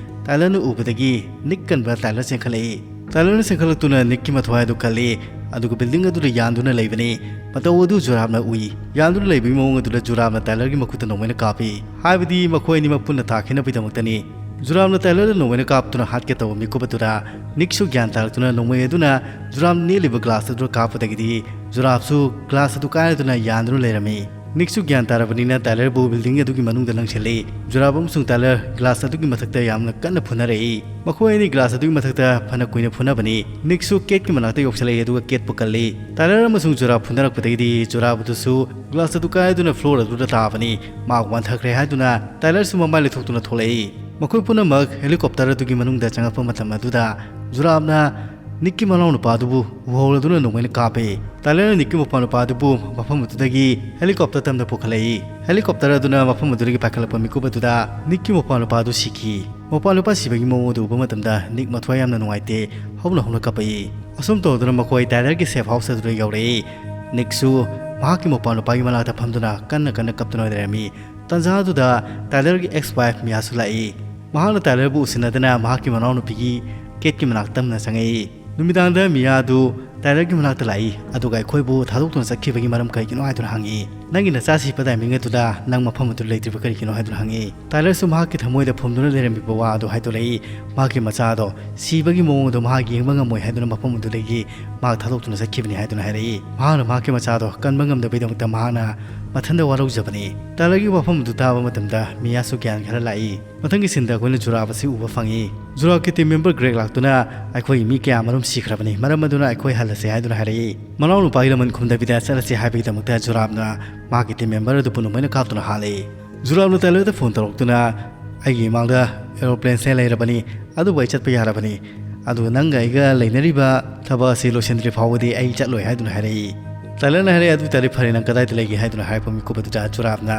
ꯇꯥꯏꯂꯔꯅ ꯎꯕꯗꯒꯤ ꯅꯤꯛ ꯀꯟꯕ ꯇꯥꯏꯂꯔ ꯆꯦꯟꯈꯠꯂꯛꯏ꯫ ꯇꯥꯏꯂꯔꯅ ꯆꯦꯟꯈꯠꯂꯛꯇꯨꯅ ꯅꯤꯛꯀꯤ ꯃꯊ꯭ꯋꯥꯏ ꯑꯗꯨ ꯀꯜꯂꯤ, ꯑꯗꯨꯒ ꯕꯤꯜꯗꯤꯡ ꯑꯗꯨꯗ ꯌꯥꯟꯗꯨꯅ ꯂꯩꯕꯅꯤ꯫ ꯃꯇꯧ ꯑꯗꯨ ꯖꯨꯔꯥꯞꯅ ꯎꯏ꯫ ꯌꯥꯟꯗꯨꯅ ꯂꯩꯕꯒꯤ ꯃꯑꯣꯡ ꯑꯗꯨꯗ ꯖꯨꯔꯥꯞꯅ ꯇꯥꯏꯂꯔꯒꯤ ꯃꯈꯨꯠꯇ ꯅꯣꯡꯃꯩꯅ ꯀꯥꯞꯄꯤ, ꯍꯥꯏꯕꯗꯤ ꯃꯈꯣꯏ ꯑꯅꯤꯃꯛ ꯄꯨꯟꯅ ꯇꯥꯈꯤꯅꯕꯒꯤꯗꯃꯛꯇꯅꯤ꯫ ꯖꯨꯔꯥꯞꯅ ꯇꯥꯏꯂꯔꯗ ꯅꯣꯡꯃꯩꯅ ꯀꯥꯞꯇꯨꯅ ꯍꯥꯠꯀꯦ ꯇꯧꯕ ꯃꯤꯀꯨꯞ ꯑꯗꯨꯗ ꯅꯤꯛꯁꯨ ꯒ꯭ꯌꯥꯟ ꯇꯥꯔꯛꯇꯨꯅ ꯅꯣꯡꯃꯩ ꯑꯗꯨꯅ ꯖꯨꯔꯥꯞꯅ ꯅꯦꯠꯂꯤꯕ ꯒ꯭ꯂꯥꯁ ꯑꯗꯨꯗ ꯀꯥꯞꯄꯗꯒꯤꯗꯤ ꯖꯨꯔꯥꯞꯁꯨ ꯒ꯭ꯂꯥꯁ ꯑꯗꯨ ꯀꯥꯏꯔꯗꯨꯅ ꯌꯥꯟꯗꯨꯅ ꯂꯩꯔꯝꯃꯤ꯫ ꯅꯤꯛꯁꯨ ꯒ꯭ꯌꯥꯟ ꯇꯥꯔꯕꯅꯤꯅ ꯇꯥꯏꯂꯔꯕꯨ ꯕꯤꯜꯗꯤꯡ ꯑꯗꯨꯒꯤ ꯃꯅꯨꯡꯗ ꯂꯪꯁꯤꯜꯂꯤ꯫ ꯖꯨꯔꯥꯞ ꯑꯃꯁꯨꯡ ꯇꯥꯏꯂꯔ ꯒ꯭ꯂꯥꯁ ꯑꯗꯨꯒꯤ ꯃꯊꯛꯇ ꯌꯥꯝꯅ ꯀꯟꯅ ꯐꯨꯅꯔꯛꯏ꯫ ꯃꯈꯣꯏ ꯑꯅꯤ ꯒ꯭ꯂꯥꯁ ꯑꯗꯨꯒꯤ ꯃꯊꯛꯇ ꯐꯅ ꯀꯨꯏꯅ ꯐꯨꯅꯕꯅꯤ꯫ ꯅꯤꯛꯁꯨ ꯀꯦꯠꯀꯤ ꯃꯅꯥꯛꯇ ꯌꯧꯁꯤꯜꯂꯛꯏ, ꯑꯗꯨꯒ ꯀꯦꯠꯄꯨ ꯀꯜꯂꯤ꯫ ꯇꯥꯏꯂꯔ ꯑꯃꯁꯨꯡ ꯖꯨꯔꯥꯞ ꯐꯨꯅꯔꯛꯄꯗꯒꯤꯗꯤ ꯖꯨꯔꯥꯞ ꯑꯗꯨꯁꯨ ꯒ꯭ꯂꯥꯁ ꯑꯗꯨ ꯀꯥꯏꯗꯨꯅ ꯐ꯭ꯂꯣꯔ ꯑꯗꯨꯗ ꯇꯥꯕꯅꯤ꯫ ꯃꯍꯥꯛ ꯋꯥꯟꯊꯈ꯭ꯔꯦ ꯍꯥꯏꯗꯨꯅ ꯇꯥꯏꯂꯔꯁꯨ ꯃꯃꯥꯏ ꯂꯩꯊꯣꯛꯇꯨꯅ ꯊꯣꯛꯂꯛꯏ꯫ ꯃꯈꯣꯏ ꯄꯨꯝꯅꯃꯛ ꯍꯦꯂꯤꯀꯣꯞꯇꯔ ꯑꯗꯨꯒꯤ ꯃꯅꯨꯡꯗ ꯆꯪꯉꯛꯄ ꯃꯇꯝ ꯑꯗꯨꯗ ꯖꯨꯔꯥꯞꯅ ꯅꯤꯛꯀꯤ ꯃꯅꯥꯎꯅꯨꯄꯥ ꯑꯗꯨꯕꯨ ꯎꯍꯧꯔꯗꯨꯅ ꯅꯣꯡꯃꯩꯅ ꯀꯥꯞꯄꯦ꯫ ꯇꯥꯏꯂꯔꯅ ꯅꯤꯛꯀꯤ ꯃꯄꯥꯅꯨꯄꯥ ꯑꯗꯨꯕꯨ ꯃꯐꯝ ꯑꯗꯨꯗꯒꯤ ꯍꯦꯂꯤꯀꯣꯞꯇꯔ ꯇꯝꯅ ꯄꯨꯈꯠꯂꯛꯏ꯫ ꯍꯦꯂꯤꯀꯣꯞꯇꯔ ꯑꯗꯨꯅ ꯃꯐꯝ ꯑꯗꯨꯗꯒꯤ ꯄꯥꯏꯈꯠꯂꯛꯄ ꯃꯤꯀꯨꯞ ꯑꯗꯨꯗ ꯅꯤꯛꯀꯤ ꯃꯄꯥꯅꯨꯄꯥ ꯑꯗꯨ ꯁꯤꯈꯤ꯫ ꯃꯄꯥꯅꯨꯄꯥ ꯁꯤꯕꯒꯤ ꯃꯑꯣꯡ ꯑꯗꯨ ꯎꯕ ꯃꯇꯝꯗ ꯅꯤꯛ ꯃꯊ꯭ꯋꯥꯏ ꯌꯥꯝꯅ ꯅꯨꯡꯉꯥꯏꯇꯦ, ꯍꯧꯅ ꯍꯧꯅ ꯀꯞꯄꯛꯏ꯫ ꯑꯁꯨꯝ ꯇꯧꯗꯨꯅ ꯃꯈꯣꯏ ꯇꯥꯏꯂꯔꯒꯤ ꯁꯦꯐ ꯍꯥꯎꯁ ꯑꯗꯨꯗ ꯌꯧꯔꯛꯏ꯫ ꯅꯤꯛꯁꯨ ꯃꯍꯥꯛꯀꯤ ꯃꯄꯥꯅꯨꯄꯥꯒꯤ ꯃꯅꯥꯛꯇ ꯐꯝꯗꯨꯅ ꯀꯟꯅ ꯀꯟꯅ ꯀꯞꯇꯨꯅ ꯂꯩꯔꯝꯃꯤ꯫ ꯇꯥꯟꯖꯥ ꯑꯗꯨꯗ ꯇꯥꯏꯂꯔꯒꯤ ꯑꯦꯛꯁ ꯋꯥꯏꯐ ꯃꯤꯌꯥꯁꯨ ꯂꯥꯛꯏ꯫ ꯃꯍꯥꯛꯅ ꯇꯥꯏꯂꯔꯕꯨ ꯎꯁꯤꯟꯅꯗꯅ ꯃꯍꯥꯛꯀꯤ ꯃꯅꯥꯎꯅꯨꯄꯤꯒꯤ ꯀꯦꯠꯀꯤ ꯃꯅꯥꯛꯇ ꯇꯝꯅ ꯆꯪꯉꯛꯏ꯫ ꯅꯨꯃꯤꯗꯥꯡꯗ ꯃꯤꯌꯥ ꯑꯗꯨ ꯇꯥꯏꯂꯔꯒꯤ ꯃꯅꯥꯛꯇ ꯂꯥꯛꯏ, ꯑꯗꯨꯒ ꯑꯩꯈꯣꯏꯕꯨ ꯊꯥꯗꯣꯛꯇꯨꯅ ꯆꯠꯈꯤꯕꯒꯤ ꯃꯔꯝ ꯀꯔꯤꯒꯤꯅꯣ ꯍꯥꯏꯗꯨꯅ ꯍꯪꯉꯤ꯫ "ꯅꯪꯒꯤ ꯅꯆꯥ ꯁꯤꯕ ꯇꯥꯏꯃꯤꯡ ꯑꯗꯨꯗ ꯅꯪ ꯃꯐꯝ ꯑꯗꯨ ꯂꯩꯇ꯭ꯔꯤꯕ ꯀꯔꯤꯒꯤꯅꯣ?" ꯍꯥꯏꯗꯨꯅ ꯍꯪꯉꯤ꯫ ꯇꯥꯏꯂꯔꯁꯨ ꯃꯍꯥꯛꯀꯤ ꯊꯃꯣꯏꯗ ꯐꯨꯝꯗꯨꯅ ꯂꯩꯔꯝꯃꯤꯕ ꯋꯥ ꯑꯗꯨ ꯍꯥꯏꯗꯣꯛꯂꯛꯏ꯫ ꯃꯍꯥꯛꯀꯤ ꯃꯆꯥꯗꯣ ꯁꯤꯕꯒꯤ ꯃꯑꯣꯡ ꯑꯗꯨ ꯃꯍꯥꯛ ꯌꯦꯡꯕ ꯉꯝꯃꯣꯏ ꯍꯥꯏꯗꯨꯅ ꯃꯐꯝ ꯑꯗꯨꯗꯒꯤ ꯃꯍꯥꯛ ꯊꯥꯗꯣꯛꯇꯨꯅ ꯆꯠꯈꯤꯕꯅꯤ ꯍꯥꯏꯗꯨꯅ ꯍꯥꯏꯔꯛꯏ꯫ ꯃꯍꯥꯛꯅ ꯃꯍꯥꯛꯀꯤ ꯃꯆꯥꯗꯣ ꯀꯟꯕ ꯉꯝꯗꯕꯒꯤꯗꯃꯛꯇ ꯃꯍꯥꯛꯅ ꯃꯊꯟꯗ ꯋꯥꯔꯧꯖꯕꯅꯤ꯫ ꯇꯥꯏꯂꯔꯒꯤ ꯋꯥꯐꯝ ꯑꯗꯨ ꯇꯥꯕ ꯃꯇꯝꯗ ꯃꯤꯌꯥꯁꯨ ꯒ꯭ꯌꯥꯟ ꯈꯔ ꯂꯥꯛꯏ꯫ ꯃꯊꯪꯒꯤ ꯁꯤꯟꯗ ꯑꯩꯈꯣꯏꯅ ꯖꯨꯔꯥꯞ ꯑꯁꯤ ꯎꯕ ꯐꯪꯉꯤ꯫ ꯖꯨꯔꯥꯞꯀꯤ ꯇꯤꯝ ꯃꯦꯝꯕꯔ ꯒ꯭ꯔꯦꯛ ꯂꯥꯛꯇꯨꯅ, "ꯑꯩꯈꯣꯏꯒꯤ ꯃꯤ ꯀꯌꯥ ꯃꯔꯨꯝ ꯁꯤꯈ꯭ꯔꯕꯅꯤ, ꯃꯔꯝ ꯑꯗꯨꯅ ꯑꯩꯈꯣꯏ ꯍꯜꯂꯁꯦ" ꯍꯥꯏꯗꯨꯅ ꯍꯥꯏꯔꯛꯏ꯫ ꯃꯅꯥꯎꯅꯨꯄꯥꯒꯤ ꯂꯃꯟ ꯈꯨꯝꯗꯕꯤꯗ ꯆꯠꯂꯁꯤ ꯍꯥꯏꯕꯒꯤꯗꯃꯛꯇ ꯖꯨꯔꯥꯞꯅ ꯃꯍꯥꯛꯀꯤ ꯇꯤꯝ ꯃꯦꯝꯕꯔ ꯑꯗꯨꯕꯨ ꯅꯣꯡꯃꯩꯅ ꯀꯥꯞꯇꯨꯅ ꯍꯥꯠꯂꯤ꯫ ꯖꯨꯔꯥꯞꯅ ꯇꯥꯏꯂꯔꯗ ꯐꯣꯟ ꯇꯧꯔꯛꯇꯨꯅ, "ꯑꯩꯒꯤ ꯏꯃꯥꯡꯗ ꯑꯦꯔꯣꯄ꯭ꯂꯦꯟꯁꯦ ꯂꯩꯔꯕꯅꯤ, ꯑꯗꯨꯕꯨ ꯑꯩ ꯆꯠꯄ ꯌꯥꯔꯕꯅꯤ꯫ ꯑꯗꯨꯒ ꯅꯪꯒ ꯑꯩꯒ ꯂꯩꯅꯔꯤꯕ ꯊꯕꯛ ꯑꯁꯤ ꯂꯣꯏꯁꯤꯟꯗ꯭ꯔꯤ ꯐꯥꯎꯕꯗꯤ ꯑꯩ ꯆꯠꯂꯣꯏ" ꯍꯥꯏꯗꯨꯅ ꯍꯥꯏꯔꯛꯏ꯫ ꯇꯥꯏꯂꯔꯅ ꯍꯥꯏꯔꯛꯑꯦ, "ꯑꯗꯨ ꯑꯣꯏꯇꯥꯔꯗꯤ ꯐꯔꯦ, ꯅꯪ ꯀꯗꯥꯏꯗ ꯂꯩꯒꯦ?" ꯍꯥꯏꯗꯨꯅ ꯍꯥꯏꯔꯛꯄ ꯃꯤꯀꯨꯞ ꯑꯗꯨꯗ ꯖꯨꯔꯥꯞꯅ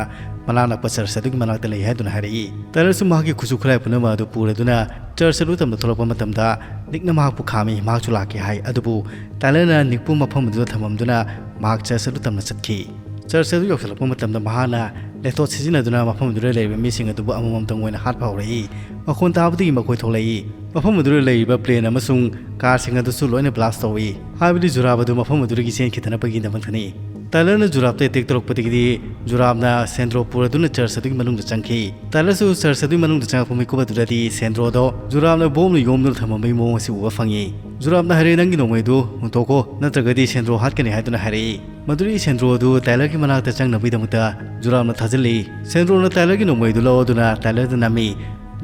ꯃꯅꯥꯛ ꯅꯛꯄ ꯆꯔꯆ ꯑꯗꯨꯒꯤ ꯃꯅꯥꯛꯇ ꯂꯩ ꯍꯥꯏꯗꯨꯅ ꯍꯥꯏꯔꯛꯏ꯫ ꯇꯥꯏꯂꯔꯁꯨ ꯃꯍꯥꯛꯀꯤ ꯈꯨꯠꯁꯨ ꯈꯨꯠꯂꯥꯏ ꯄꯨꯝꯅꯃꯛ ꯑꯗꯨ ꯄꯨꯔꯗꯨꯅ ꯆꯔꯆ ꯑꯗꯨ ꯇꯝꯅ ꯊꯣꯛꯂꯛꯄ ꯃꯇꯝꯗ ꯅꯤꯛꯅ ꯃꯍꯥꯛꯄꯨ ꯈꯥꯝꯃꯤ, ꯃꯍꯥꯛꯁꯨ ꯂꯥꯛꯀꯦ ꯍꯥꯏ꯫ ꯑꯗꯨꯕꯨ ꯇꯥꯏꯂꯔꯅ ꯅꯤꯛꯄꯨ ꯃꯐꯝ ꯑꯗꯨꯗ ꯊꯝꯃꯝꯗꯨꯅ ꯃꯍꯥꯛ ꯆꯔꯆ ꯑꯗꯨ ꯇꯝꯅ ꯆꯠꯈꯤ꯫ ꯆꯔꯆ ꯑꯗꯨ ꯌꯧꯁꯤꯜꯂꯛꯄ ꯃꯇꯝꯗ ꯃꯍꯥꯛꯅ ꯂꯦꯊꯣꯠ ꯁꯤꯖꯤꯟꯅꯗꯨꯅ ꯃꯐꯝ ꯑꯗꯨꯗ ꯂꯩꯔꯤꯕ ꯃꯤꯁꯤꯡ ꯑꯗꯨꯕꯨ ꯑꯃꯃꯝꯇꯪ ꯑꯣꯏꯅ ꯍꯥꯠꯄ ꯍꯧꯔꯛꯏ꯫ ꯃꯈꯣꯟ ꯇꯥꯕꯗꯒꯤ ꯃꯈꯣꯏ ꯊꯣꯛꯂꯛꯏ꯫ ꯃꯐꯝ ꯑꯗꯨꯗ ꯂꯩꯔꯤꯕ ꯄ꯭ꯂꯦꯟ ꯑꯃꯁꯨꯡ ꯀꯥꯔꯁꯤꯡ ꯑꯗꯨꯁꯨ ꯂꯣꯏꯅ ꯕ꯭ꯂꯥꯁ ꯇꯧꯏ, ꯍꯥꯏꯕꯗꯤ ꯖꯨꯔꯥꯞ ꯑꯗꯨ ꯃꯐꯝ ꯑꯗꯨꯗꯒꯤ ꯆꯦꯟꯈꯤꯗꯅꯕꯒꯤꯗꯃꯛꯇꯅꯤ꯫ ꯇꯥꯏꯂꯔꯅ ꯖꯨꯔꯥꯞꯇ ꯑꯦꯇꯦꯛ ꯇꯧꯔꯛꯄꯗꯒꯤꯗꯤ ꯖꯨꯔꯥꯞꯅ ꯁꯦꯟꯗ꯭ꯔꯣ ꯄꯨꯔꯗꯨꯅ ꯆꯔꯆ ꯑꯗꯨꯒꯤ ꯃꯅꯨꯡꯗ ꯆꯪꯈꯤ꯫ ꯇꯥꯏꯂꯔꯁꯨ ꯆꯔꯆ ꯑꯗꯨꯒꯤ ꯃꯅꯨꯡꯗ ꯆꯪꯉꯛꯄ ꯃꯤꯀꯨꯞ ꯑꯗꯨꯗꯗꯤ ꯁꯦꯟꯗ꯭ꯔꯣꯗꯣ ꯖꯨꯔꯥꯞꯅ ꯕꯣꯝꯅ ꯌꯣꯝꯗꯨꯅ ꯊꯝꯃꯝꯕꯒꯤ ꯃꯑꯣꯡ ꯑꯁꯤ ꯎꯕ ꯐꯪꯉꯤ꯫ ꯖꯨꯔꯥꯞꯅ ꯍꯥꯏꯔꯦ, "ꯅꯪꯒꯤ ꯅꯣꯡꯃꯩꯗꯨ ꯍꯨꯟꯇꯣꯛꯈꯣ, ꯅꯠꯇ꯭ꯔꯒꯗꯤ ꯁꯦꯟꯗ꯭ꯔꯣ ꯍꯥꯠꯀꯅꯤ" ꯍꯥꯏꯗꯨꯅ ꯍꯥꯏꯔꯛꯏ꯫ ꯃꯗꯨꯗꯒꯤ ꯁꯦꯟꯗ꯭ꯔꯣ ꯑꯗꯨ ꯇꯥꯏꯂꯔꯒꯤ ꯃꯅꯥꯛꯇ ꯆꯪꯅꯕꯒꯤꯗꯃꯛꯇ ꯖꯨꯔꯥꯞꯅ ꯊꯥꯖꯤꯜꯂꯤ꯫ ꯁꯦꯟꯗ꯭ꯔꯣꯅ ꯇꯥꯏꯂꯔꯒꯤ ꯅꯣꯡꯃꯩꯗꯨ ꯂꯧꯗꯨꯅ ꯇꯥꯏꯂꯔꯗ ꯅꯝꯃꯤ꯫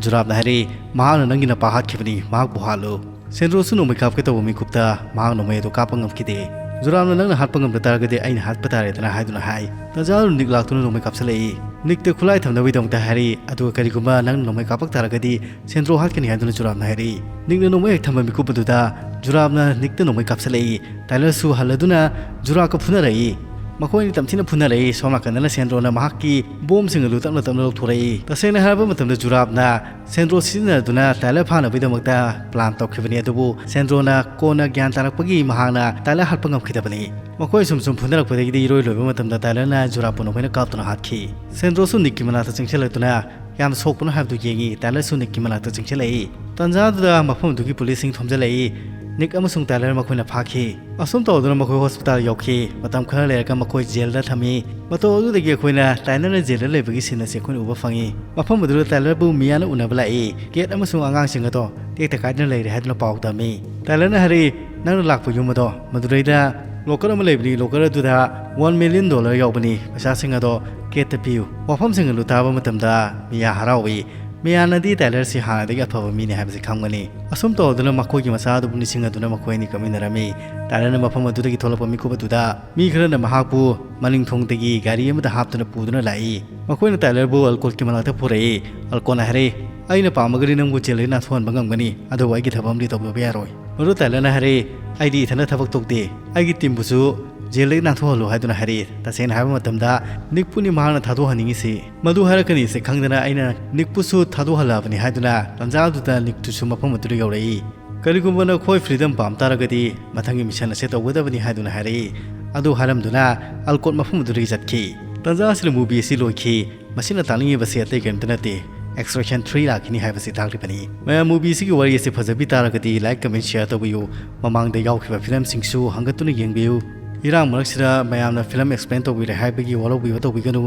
ꯖꯨꯔꯥꯞꯅ ꯍꯥꯏꯔꯛꯏ, "ꯃꯍꯥꯛꯅ ꯅꯪꯒꯤ ꯅꯄꯥ ꯍꯥꯠꯈꯤꯕꯅꯤ, ꯃꯍꯥꯛꯄꯨ ꯍꯥꯠꯂꯨ"꯫ ꯁꯦꯟꯗ꯭ꯔꯣꯁꯨ ꯅꯣꯡꯃꯩ ꯀꯥꯞꯀꯦ ꯇꯧꯕ ꯃꯤꯀꯨꯞꯇ ꯃꯍꯥꯛ ꯅꯣꯡꯃꯩ ꯑꯗꯨ ꯀꯥꯞꯄ ꯉꯝꯈꯤꯗꯦ꯫ ꯖꯨꯔꯥꯞꯅ, "ꯅꯪꯅ ꯍꯥꯠꯄ ꯉꯝꯗ ꯇꯥꯔꯒꯗꯤ ꯑꯩꯅ ꯍꯥꯠꯄ ꯇꯥꯔꯦꯗꯅ" ꯍꯥꯏꯗꯨꯅ ꯍꯥꯏ꯫ ꯇꯥꯟꯖꯥ ꯑꯗꯨ ꯅꯤꯛ ꯂꯥꯛꯇꯨꯅ ꯅꯣꯡꯃꯩ ꯀꯥꯞꯁꯤꯜꯂꯛꯏ꯫ ꯅꯤꯛꯇ ꯈꯨꯠꯂꯥꯏ ꯊꯝꯅꯕꯒꯤꯗꯃꯛꯇ ꯍꯥꯏꯔꯛꯏ, "ꯑꯗꯨꯒ ꯀꯔꯤꯒꯨꯝꯕ ꯅꯪꯅ ꯅꯣꯡꯃꯩ ꯀꯥꯞꯄꯛ ꯇꯥꯔꯒꯗꯤ ꯁꯦꯟꯗ꯭ꯔꯣ ꯍꯥꯠꯀꯅꯤ" ꯍꯥꯏꯗꯨꯅ ꯖꯨꯔꯥꯞꯅ ꯍꯥꯏꯔꯛꯏ꯫ ꯅꯤꯛꯅ ꯅꯣꯡꯃꯩ ꯍꯦꯛ ꯊꯝꯕ ꯃꯤꯀꯨꯞ ꯑꯗꯨꯗ ꯖꯨꯔꯥꯞꯅ ꯅꯤꯛꯇ ꯅꯣꯡꯃꯩ ꯀꯥꯞꯁꯤꯜꯂꯛꯏ꯫ ꯇꯥꯏꯂꯔꯁꯨ ꯍꯜꯂꯗꯨꯅ ꯖꯨꯔꯥꯞꯀ ꯐꯨꯅꯔꯛꯏ꯫ ꯃꯈꯣꯏ ꯑꯅꯤ ꯇꯝꯊꯤꯅ ꯐꯨꯅꯔꯛꯏ꯫ ꯁꯣꯝ ꯅꯥꯀꯟꯗꯅ ꯁꯦꯟꯗ꯭ꯔꯣꯅ ꯃꯍꯥꯛꯀꯤ ꯕꯣꯝꯁꯤꯡ ꯑꯗꯨ ꯇꯞꯅ ꯇꯞꯅ ꯂꯧꯊꯣꯔꯛꯏ꯫ ꯇꯁꯦꯡꯅ ꯍꯥꯏꯔꯕ ꯃꯇꯝꯗ ꯖꯨꯔꯥꯞꯅ ꯁꯦꯟꯗ꯭ꯔꯣ ꯁꯤꯖꯤꯟꯅꯗꯨꯅ ꯇꯥꯏꯂꯔ ꯐꯥꯅꯕꯒꯤꯗꯃꯛꯇ ꯄ꯭ꯂꯥꯟ ꯇꯧꯈꯤꯕꯅꯤ, ꯑꯗꯨꯕꯨ ꯁꯦꯟꯗ꯭ꯔꯣꯅ ꯀꯣꯟꯅ ꯒ꯭ꯌꯥꯟ ꯇꯥꯔꯛꯄꯒꯤ ꯃꯍꯥꯛꯅ ꯇꯥꯏꯂꯔ ꯍꯥꯠꯄ ꯉꯝꯈꯤꯗꯕꯅꯤ꯫ ꯃꯈꯣꯏ ꯁꯨꯝ ꯁꯨꯝ ꯐꯨꯅꯔꯛꯄꯗꯒꯤꯗꯤ ꯏꯔꯣꯏ ꯂꯣꯏꯕ ꯃꯇꯝꯗ ꯇꯥꯏꯂꯔꯅ ꯖꯨꯔꯥꯞꯄꯨ ꯅꯣꯡꯃꯩꯅ ꯀꯥꯞꯇꯨꯅ ꯍꯥꯠꯈꯤ꯫ ꯁꯦꯟꯗ꯭ꯔꯣꯁꯨ ꯅꯤꯛꯀꯤ ꯃꯅꯥꯛꯇ ꯆꯪꯁꯤꯜꯂꯛꯇꯨꯅ ꯌꯥꯝꯅ ꯁꯣꯛꯄꯅꯣ ꯍꯥꯏꯕꯗꯨ ꯌꯦꯡꯉꯤ꯫ ꯇꯥꯏꯂꯔꯁꯨ ꯅꯤꯛꯀꯤ ꯃꯅꯥꯛꯇ ꯆꯪꯁꯤꯜꯂꯛꯏ꯫ ꯇꯥꯟꯖꯥꯗꯨꯗ ꯃꯐꯝ ꯑꯗꯨꯒꯤ ꯄꯨꯂꯤꯁꯁꯤꯡ ꯊꯣꯝꯖꯤꯜꯂꯛꯏ꯫ ꯅꯤꯛ ꯑꯃꯁꯨꯡ ꯇꯥꯏꯂꯔ ꯃꯈꯣꯏꯅ ꯐꯥꯈꯤ꯫ ꯑꯁꯨꯝ ꯇꯧꯗꯨꯅ ꯃꯈꯣꯏ ꯍꯣꯁꯄꯤꯇꯥꯜ ꯌꯧꯈꯤ꯫ ꯃꯇꯝ ꯈꯔ ꯂꯩꯔꯒ ꯃꯈꯣꯏ ꯖꯦꯜꯗ ꯊꯝꯃꯤ꯫ ꯃꯇꯧ ꯑꯗꯨꯗꯒꯤ ꯑꯩꯈꯣꯏꯅ ꯇꯥꯏꯂꯔꯅ ꯖꯦꯜꯗ ꯂꯩꯕꯒꯤ ꯁꯤꯟ ꯑꯁꯤ ꯑꯩꯈꯣꯏꯅ ꯎꯕ ꯐꯪꯉꯤ꯫ ꯃꯐꯝ ꯑꯗꯨꯗ ꯇꯥꯏꯂꯔꯕꯨ ꯃꯤꯌꯥꯅ ꯎꯅꯕ ꯂꯥꯛꯏ꯫ ꯀꯦꯠ ꯑꯃꯁꯨꯡ ꯑꯉꯥꯡꯁꯤꯡ ꯑꯗꯣ ꯇꯦꯛꯇ ꯀꯥꯏꯗꯅ ꯂꯩꯔꯦ ꯍꯥꯏꯗꯨꯅ ꯄꯥꯎ ꯇꯝꯃꯤ꯫ ꯇꯥꯏꯂꯔꯅ ꯍꯥꯏꯔꯛꯏ, "ꯅꯪꯅ ꯂꯥꯛꯄ ꯌꯨꯝ ꯑꯗꯣ ꯃꯗꯨꯔꯩꯗ ꯂꯣꯀꯔ ꯑꯃ ꯂꯩꯕꯅꯤ, ꯂꯣꯀꯔ ꯑꯗꯨꯗ ꯋꯥꯟ ꯃꯤꯂꯤꯌꯟ ꯗꯣꯂꯔ ꯌꯥꯎꯕꯅꯤ, ꯄꯩꯁꯥꯁꯤꯡ ꯑꯗꯣ ꯀꯦꯠꯇ ꯄꯤꯌꯨ"꯫ ꯋꯥꯐꯝꯁꯤꯡ ꯑꯗꯨ ꯇꯥꯕ ꯃꯇꯝꯗ ꯃꯤꯌꯥ ꯍꯔꯥꯎꯏ꯫ ꯃꯤꯌꯥꯅꯗꯤ ꯇꯥꯏꯂꯔꯁꯤ ꯍꯥꯟꯅꯗꯒꯤ ꯑꯐꯕ ꯃꯤꯅꯤ ꯍꯥꯏꯕꯁꯤ ꯈꯪꯕꯅꯤ꯫ ꯑꯁꯨꯝ ꯇꯧꯗꯨꯅ ꯃꯈꯣꯏꯒꯤ ꯃꯆꯥ ꯑꯗꯨꯕꯨ ꯅꯤꯡꯁꯤꯡꯅꯗꯨꯅ ꯃꯈꯣꯏ ꯑꯅꯤ ꯀꯞꯃꯤꯟꯅꯔꯝꯃꯤ꯫ ꯇꯥꯏꯂꯔꯅ ꯃꯐꯝ ꯑꯗꯨꯗꯒꯤ ꯊꯣꯛꯂꯛꯄ ꯃꯤꯀꯨꯞ ꯑꯗꯨꯗ ꯃꯤ ꯈꯔꯅ ꯃꯍꯥꯛꯄꯨ ꯃꯅꯤꯡ ꯊꯣꯡꯗꯒꯤ ꯒꯥꯔꯤ ꯑꯃꯗ ꯍꯥꯞꯇꯨꯅ ꯄꯨꯗꯨꯅ ꯂꯥꯛꯏ꯫ ꯃꯈꯣꯏꯅ ꯇꯥꯏꯂꯔꯕꯨ ꯑꯜꯀꯣꯠꯀꯤ ꯃꯅꯥꯛꯇ ꯄꯨꯔꯛꯏ꯫ ꯑꯜꯀꯣꯠꯅ ꯍꯥꯏꯔꯛꯏ, "ꯑꯩꯅ ꯄꯥꯝꯃꯒꯗꯤ ꯅꯪꯕꯨ ꯖꯦꯜꯗꯒꯤ ꯅꯥꯟꯊꯣꯛꯍꯟꯕ ꯉꯝꯒꯅꯤ, ꯑꯗꯨꯕꯨ ꯑꯩꯒꯤ ꯊꯕꯛ ꯑꯃꯗꯤ ꯇꯧꯗꯕ ꯌꯥꯔꯣꯏ"꯫ ꯃꯗꯨ ꯇꯥꯏꯂꯔꯅ ꯍꯥꯏꯔꯛꯏ, "ꯑꯩꯗꯤ ꯏꯊꯟꯗ ꯊꯕꯛ ꯇꯧꯗꯦ, ꯑꯩꯒꯤ ꯇꯤꯝꯕꯨꯁꯨ ꯖꯦꯜꯗꯒꯤ ꯅꯥꯟꯊꯣꯛꯍꯜꯂꯨ" ꯍꯥꯏꯗꯨꯅ ꯍꯥꯏꯔꯛꯏ꯫ ꯇꯁꯦꯡꯅ ꯍꯥꯏꯕ ꯃꯇꯝꯗ ꯅꯤꯛꯄꯨꯅꯤ ꯃꯍꯥꯛꯅ ꯊꯥꯗꯣꯛꯍꯟꯅꯤꯡꯉꯤꯁꯤ꯫ ꯃꯗꯨ ꯍꯥꯏꯔꯛꯀꯅꯤꯁꯦ ꯈꯪꯗꯅ ꯑꯩꯅ ꯅꯤꯛꯄꯨꯁꯨ ꯊꯥꯗꯣꯛꯍꯜꯂꯛꯑꯕꯅꯤ ꯍꯥꯏꯗꯨꯅ ꯇꯥꯟꯖꯥ ꯑꯗꯨꯗ ꯅꯤꯛꯇꯨꯁꯨ ꯃꯐꯝ ꯑꯗꯨꯗ ꯌꯧꯔꯛꯏ꯫ "ꯀꯔꯤꯒꯨꯝꯕ ꯅꯈꯣꯏ ꯐ꯭ꯔꯤꯗꯝ ꯄꯥꯝ ꯇꯥꯔꯒꯗꯤ ꯃꯊꯪꯒꯤ ꯃꯤꯁꯟ ꯑꯁꯦ ꯇꯧꯒꯗꯕꯅꯤ" ꯍꯥꯏꯗꯨꯅ ꯍꯥꯏꯔꯛꯏ꯫ ꯑꯗꯨ ꯍꯥꯏꯔꯝꯗꯨꯅ ꯑꯜꯀꯣꯠ ꯃꯐꯝ ꯑꯗꯨꯗꯒꯤ ꯆꯠꯈꯤ꯫ ꯇꯥꯟꯖꯥ ꯑꯁꯤꯗ ꯃꯨꯚꯤ ꯑꯁꯤ ꯂꯣꯏꯈꯤ꯫ ꯃꯁꯤꯅ ꯇꯥꯛꯅꯤꯡꯉꯤꯕꯁꯤ ꯑꯇꯩ ꯀꯔꯤꯝꯇ ꯅꯠꯇꯦ, Extraction three ꯂꯥꯛꯈꯤꯅꯤ ꯍꯥꯏꯕꯁꯤ ꯇꯥꯛꯂꯤꯕꯅꯤ꯫ ꯃꯌꯥꯝ, ꯃꯨꯚꯤ ꯑꯁꯤꯒꯤ ꯋꯥꯔꯤ ꯑꯁꯤ ꯐꯖꯕꯤ ꯇꯥꯔꯒꯗꯤ like, comment, share ꯇꯧꯕꯤꯌꯨ꯫ ꯃꯃꯥꯡꯗ ꯌꯥꯎꯈꯤꯕ ꯐꯤꯂꯝꯁꯤꯡꯁꯨ ꯍꯪꯒꯠꯇꯨꯅ ꯌꯦꯡꯕꯤꯌꯨ꯫ ꯏꯔꯥꯡ ꯃꯔꯛꯁꯤꯗ ꯃꯌꯥꯝꯅ ꯐꯤꯂꯝ ꯑꯦꯛꯁꯄ꯭ꯂꯦꯟ ꯇꯧꯕꯤꯔꯦ ꯍꯥꯏꯕꯒꯤ ꯋꯥꯔꯧꯕꯤꯕ ꯇꯧꯕꯤꯒꯅꯨ꯫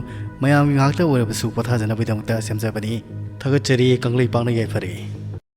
ꯃꯌꯥꯝꯒꯤ ꯉꯥꯏꯍꯥꯛꯇ ꯑꯣꯏꯔꯕꯁꯨ ꯄꯣꯊꯥꯖꯅꯕꯒꯤꯗꯃꯛꯇ ꯁꯦꯝꯖꯕꯅꯤ꯫ ꯊꯥꯒꯠꯆꯔꯤ꯫ ꯀꯪꯂꯩꯄꯥꯛꯅ ꯌꯥꯏꯐꯔꯦ꯫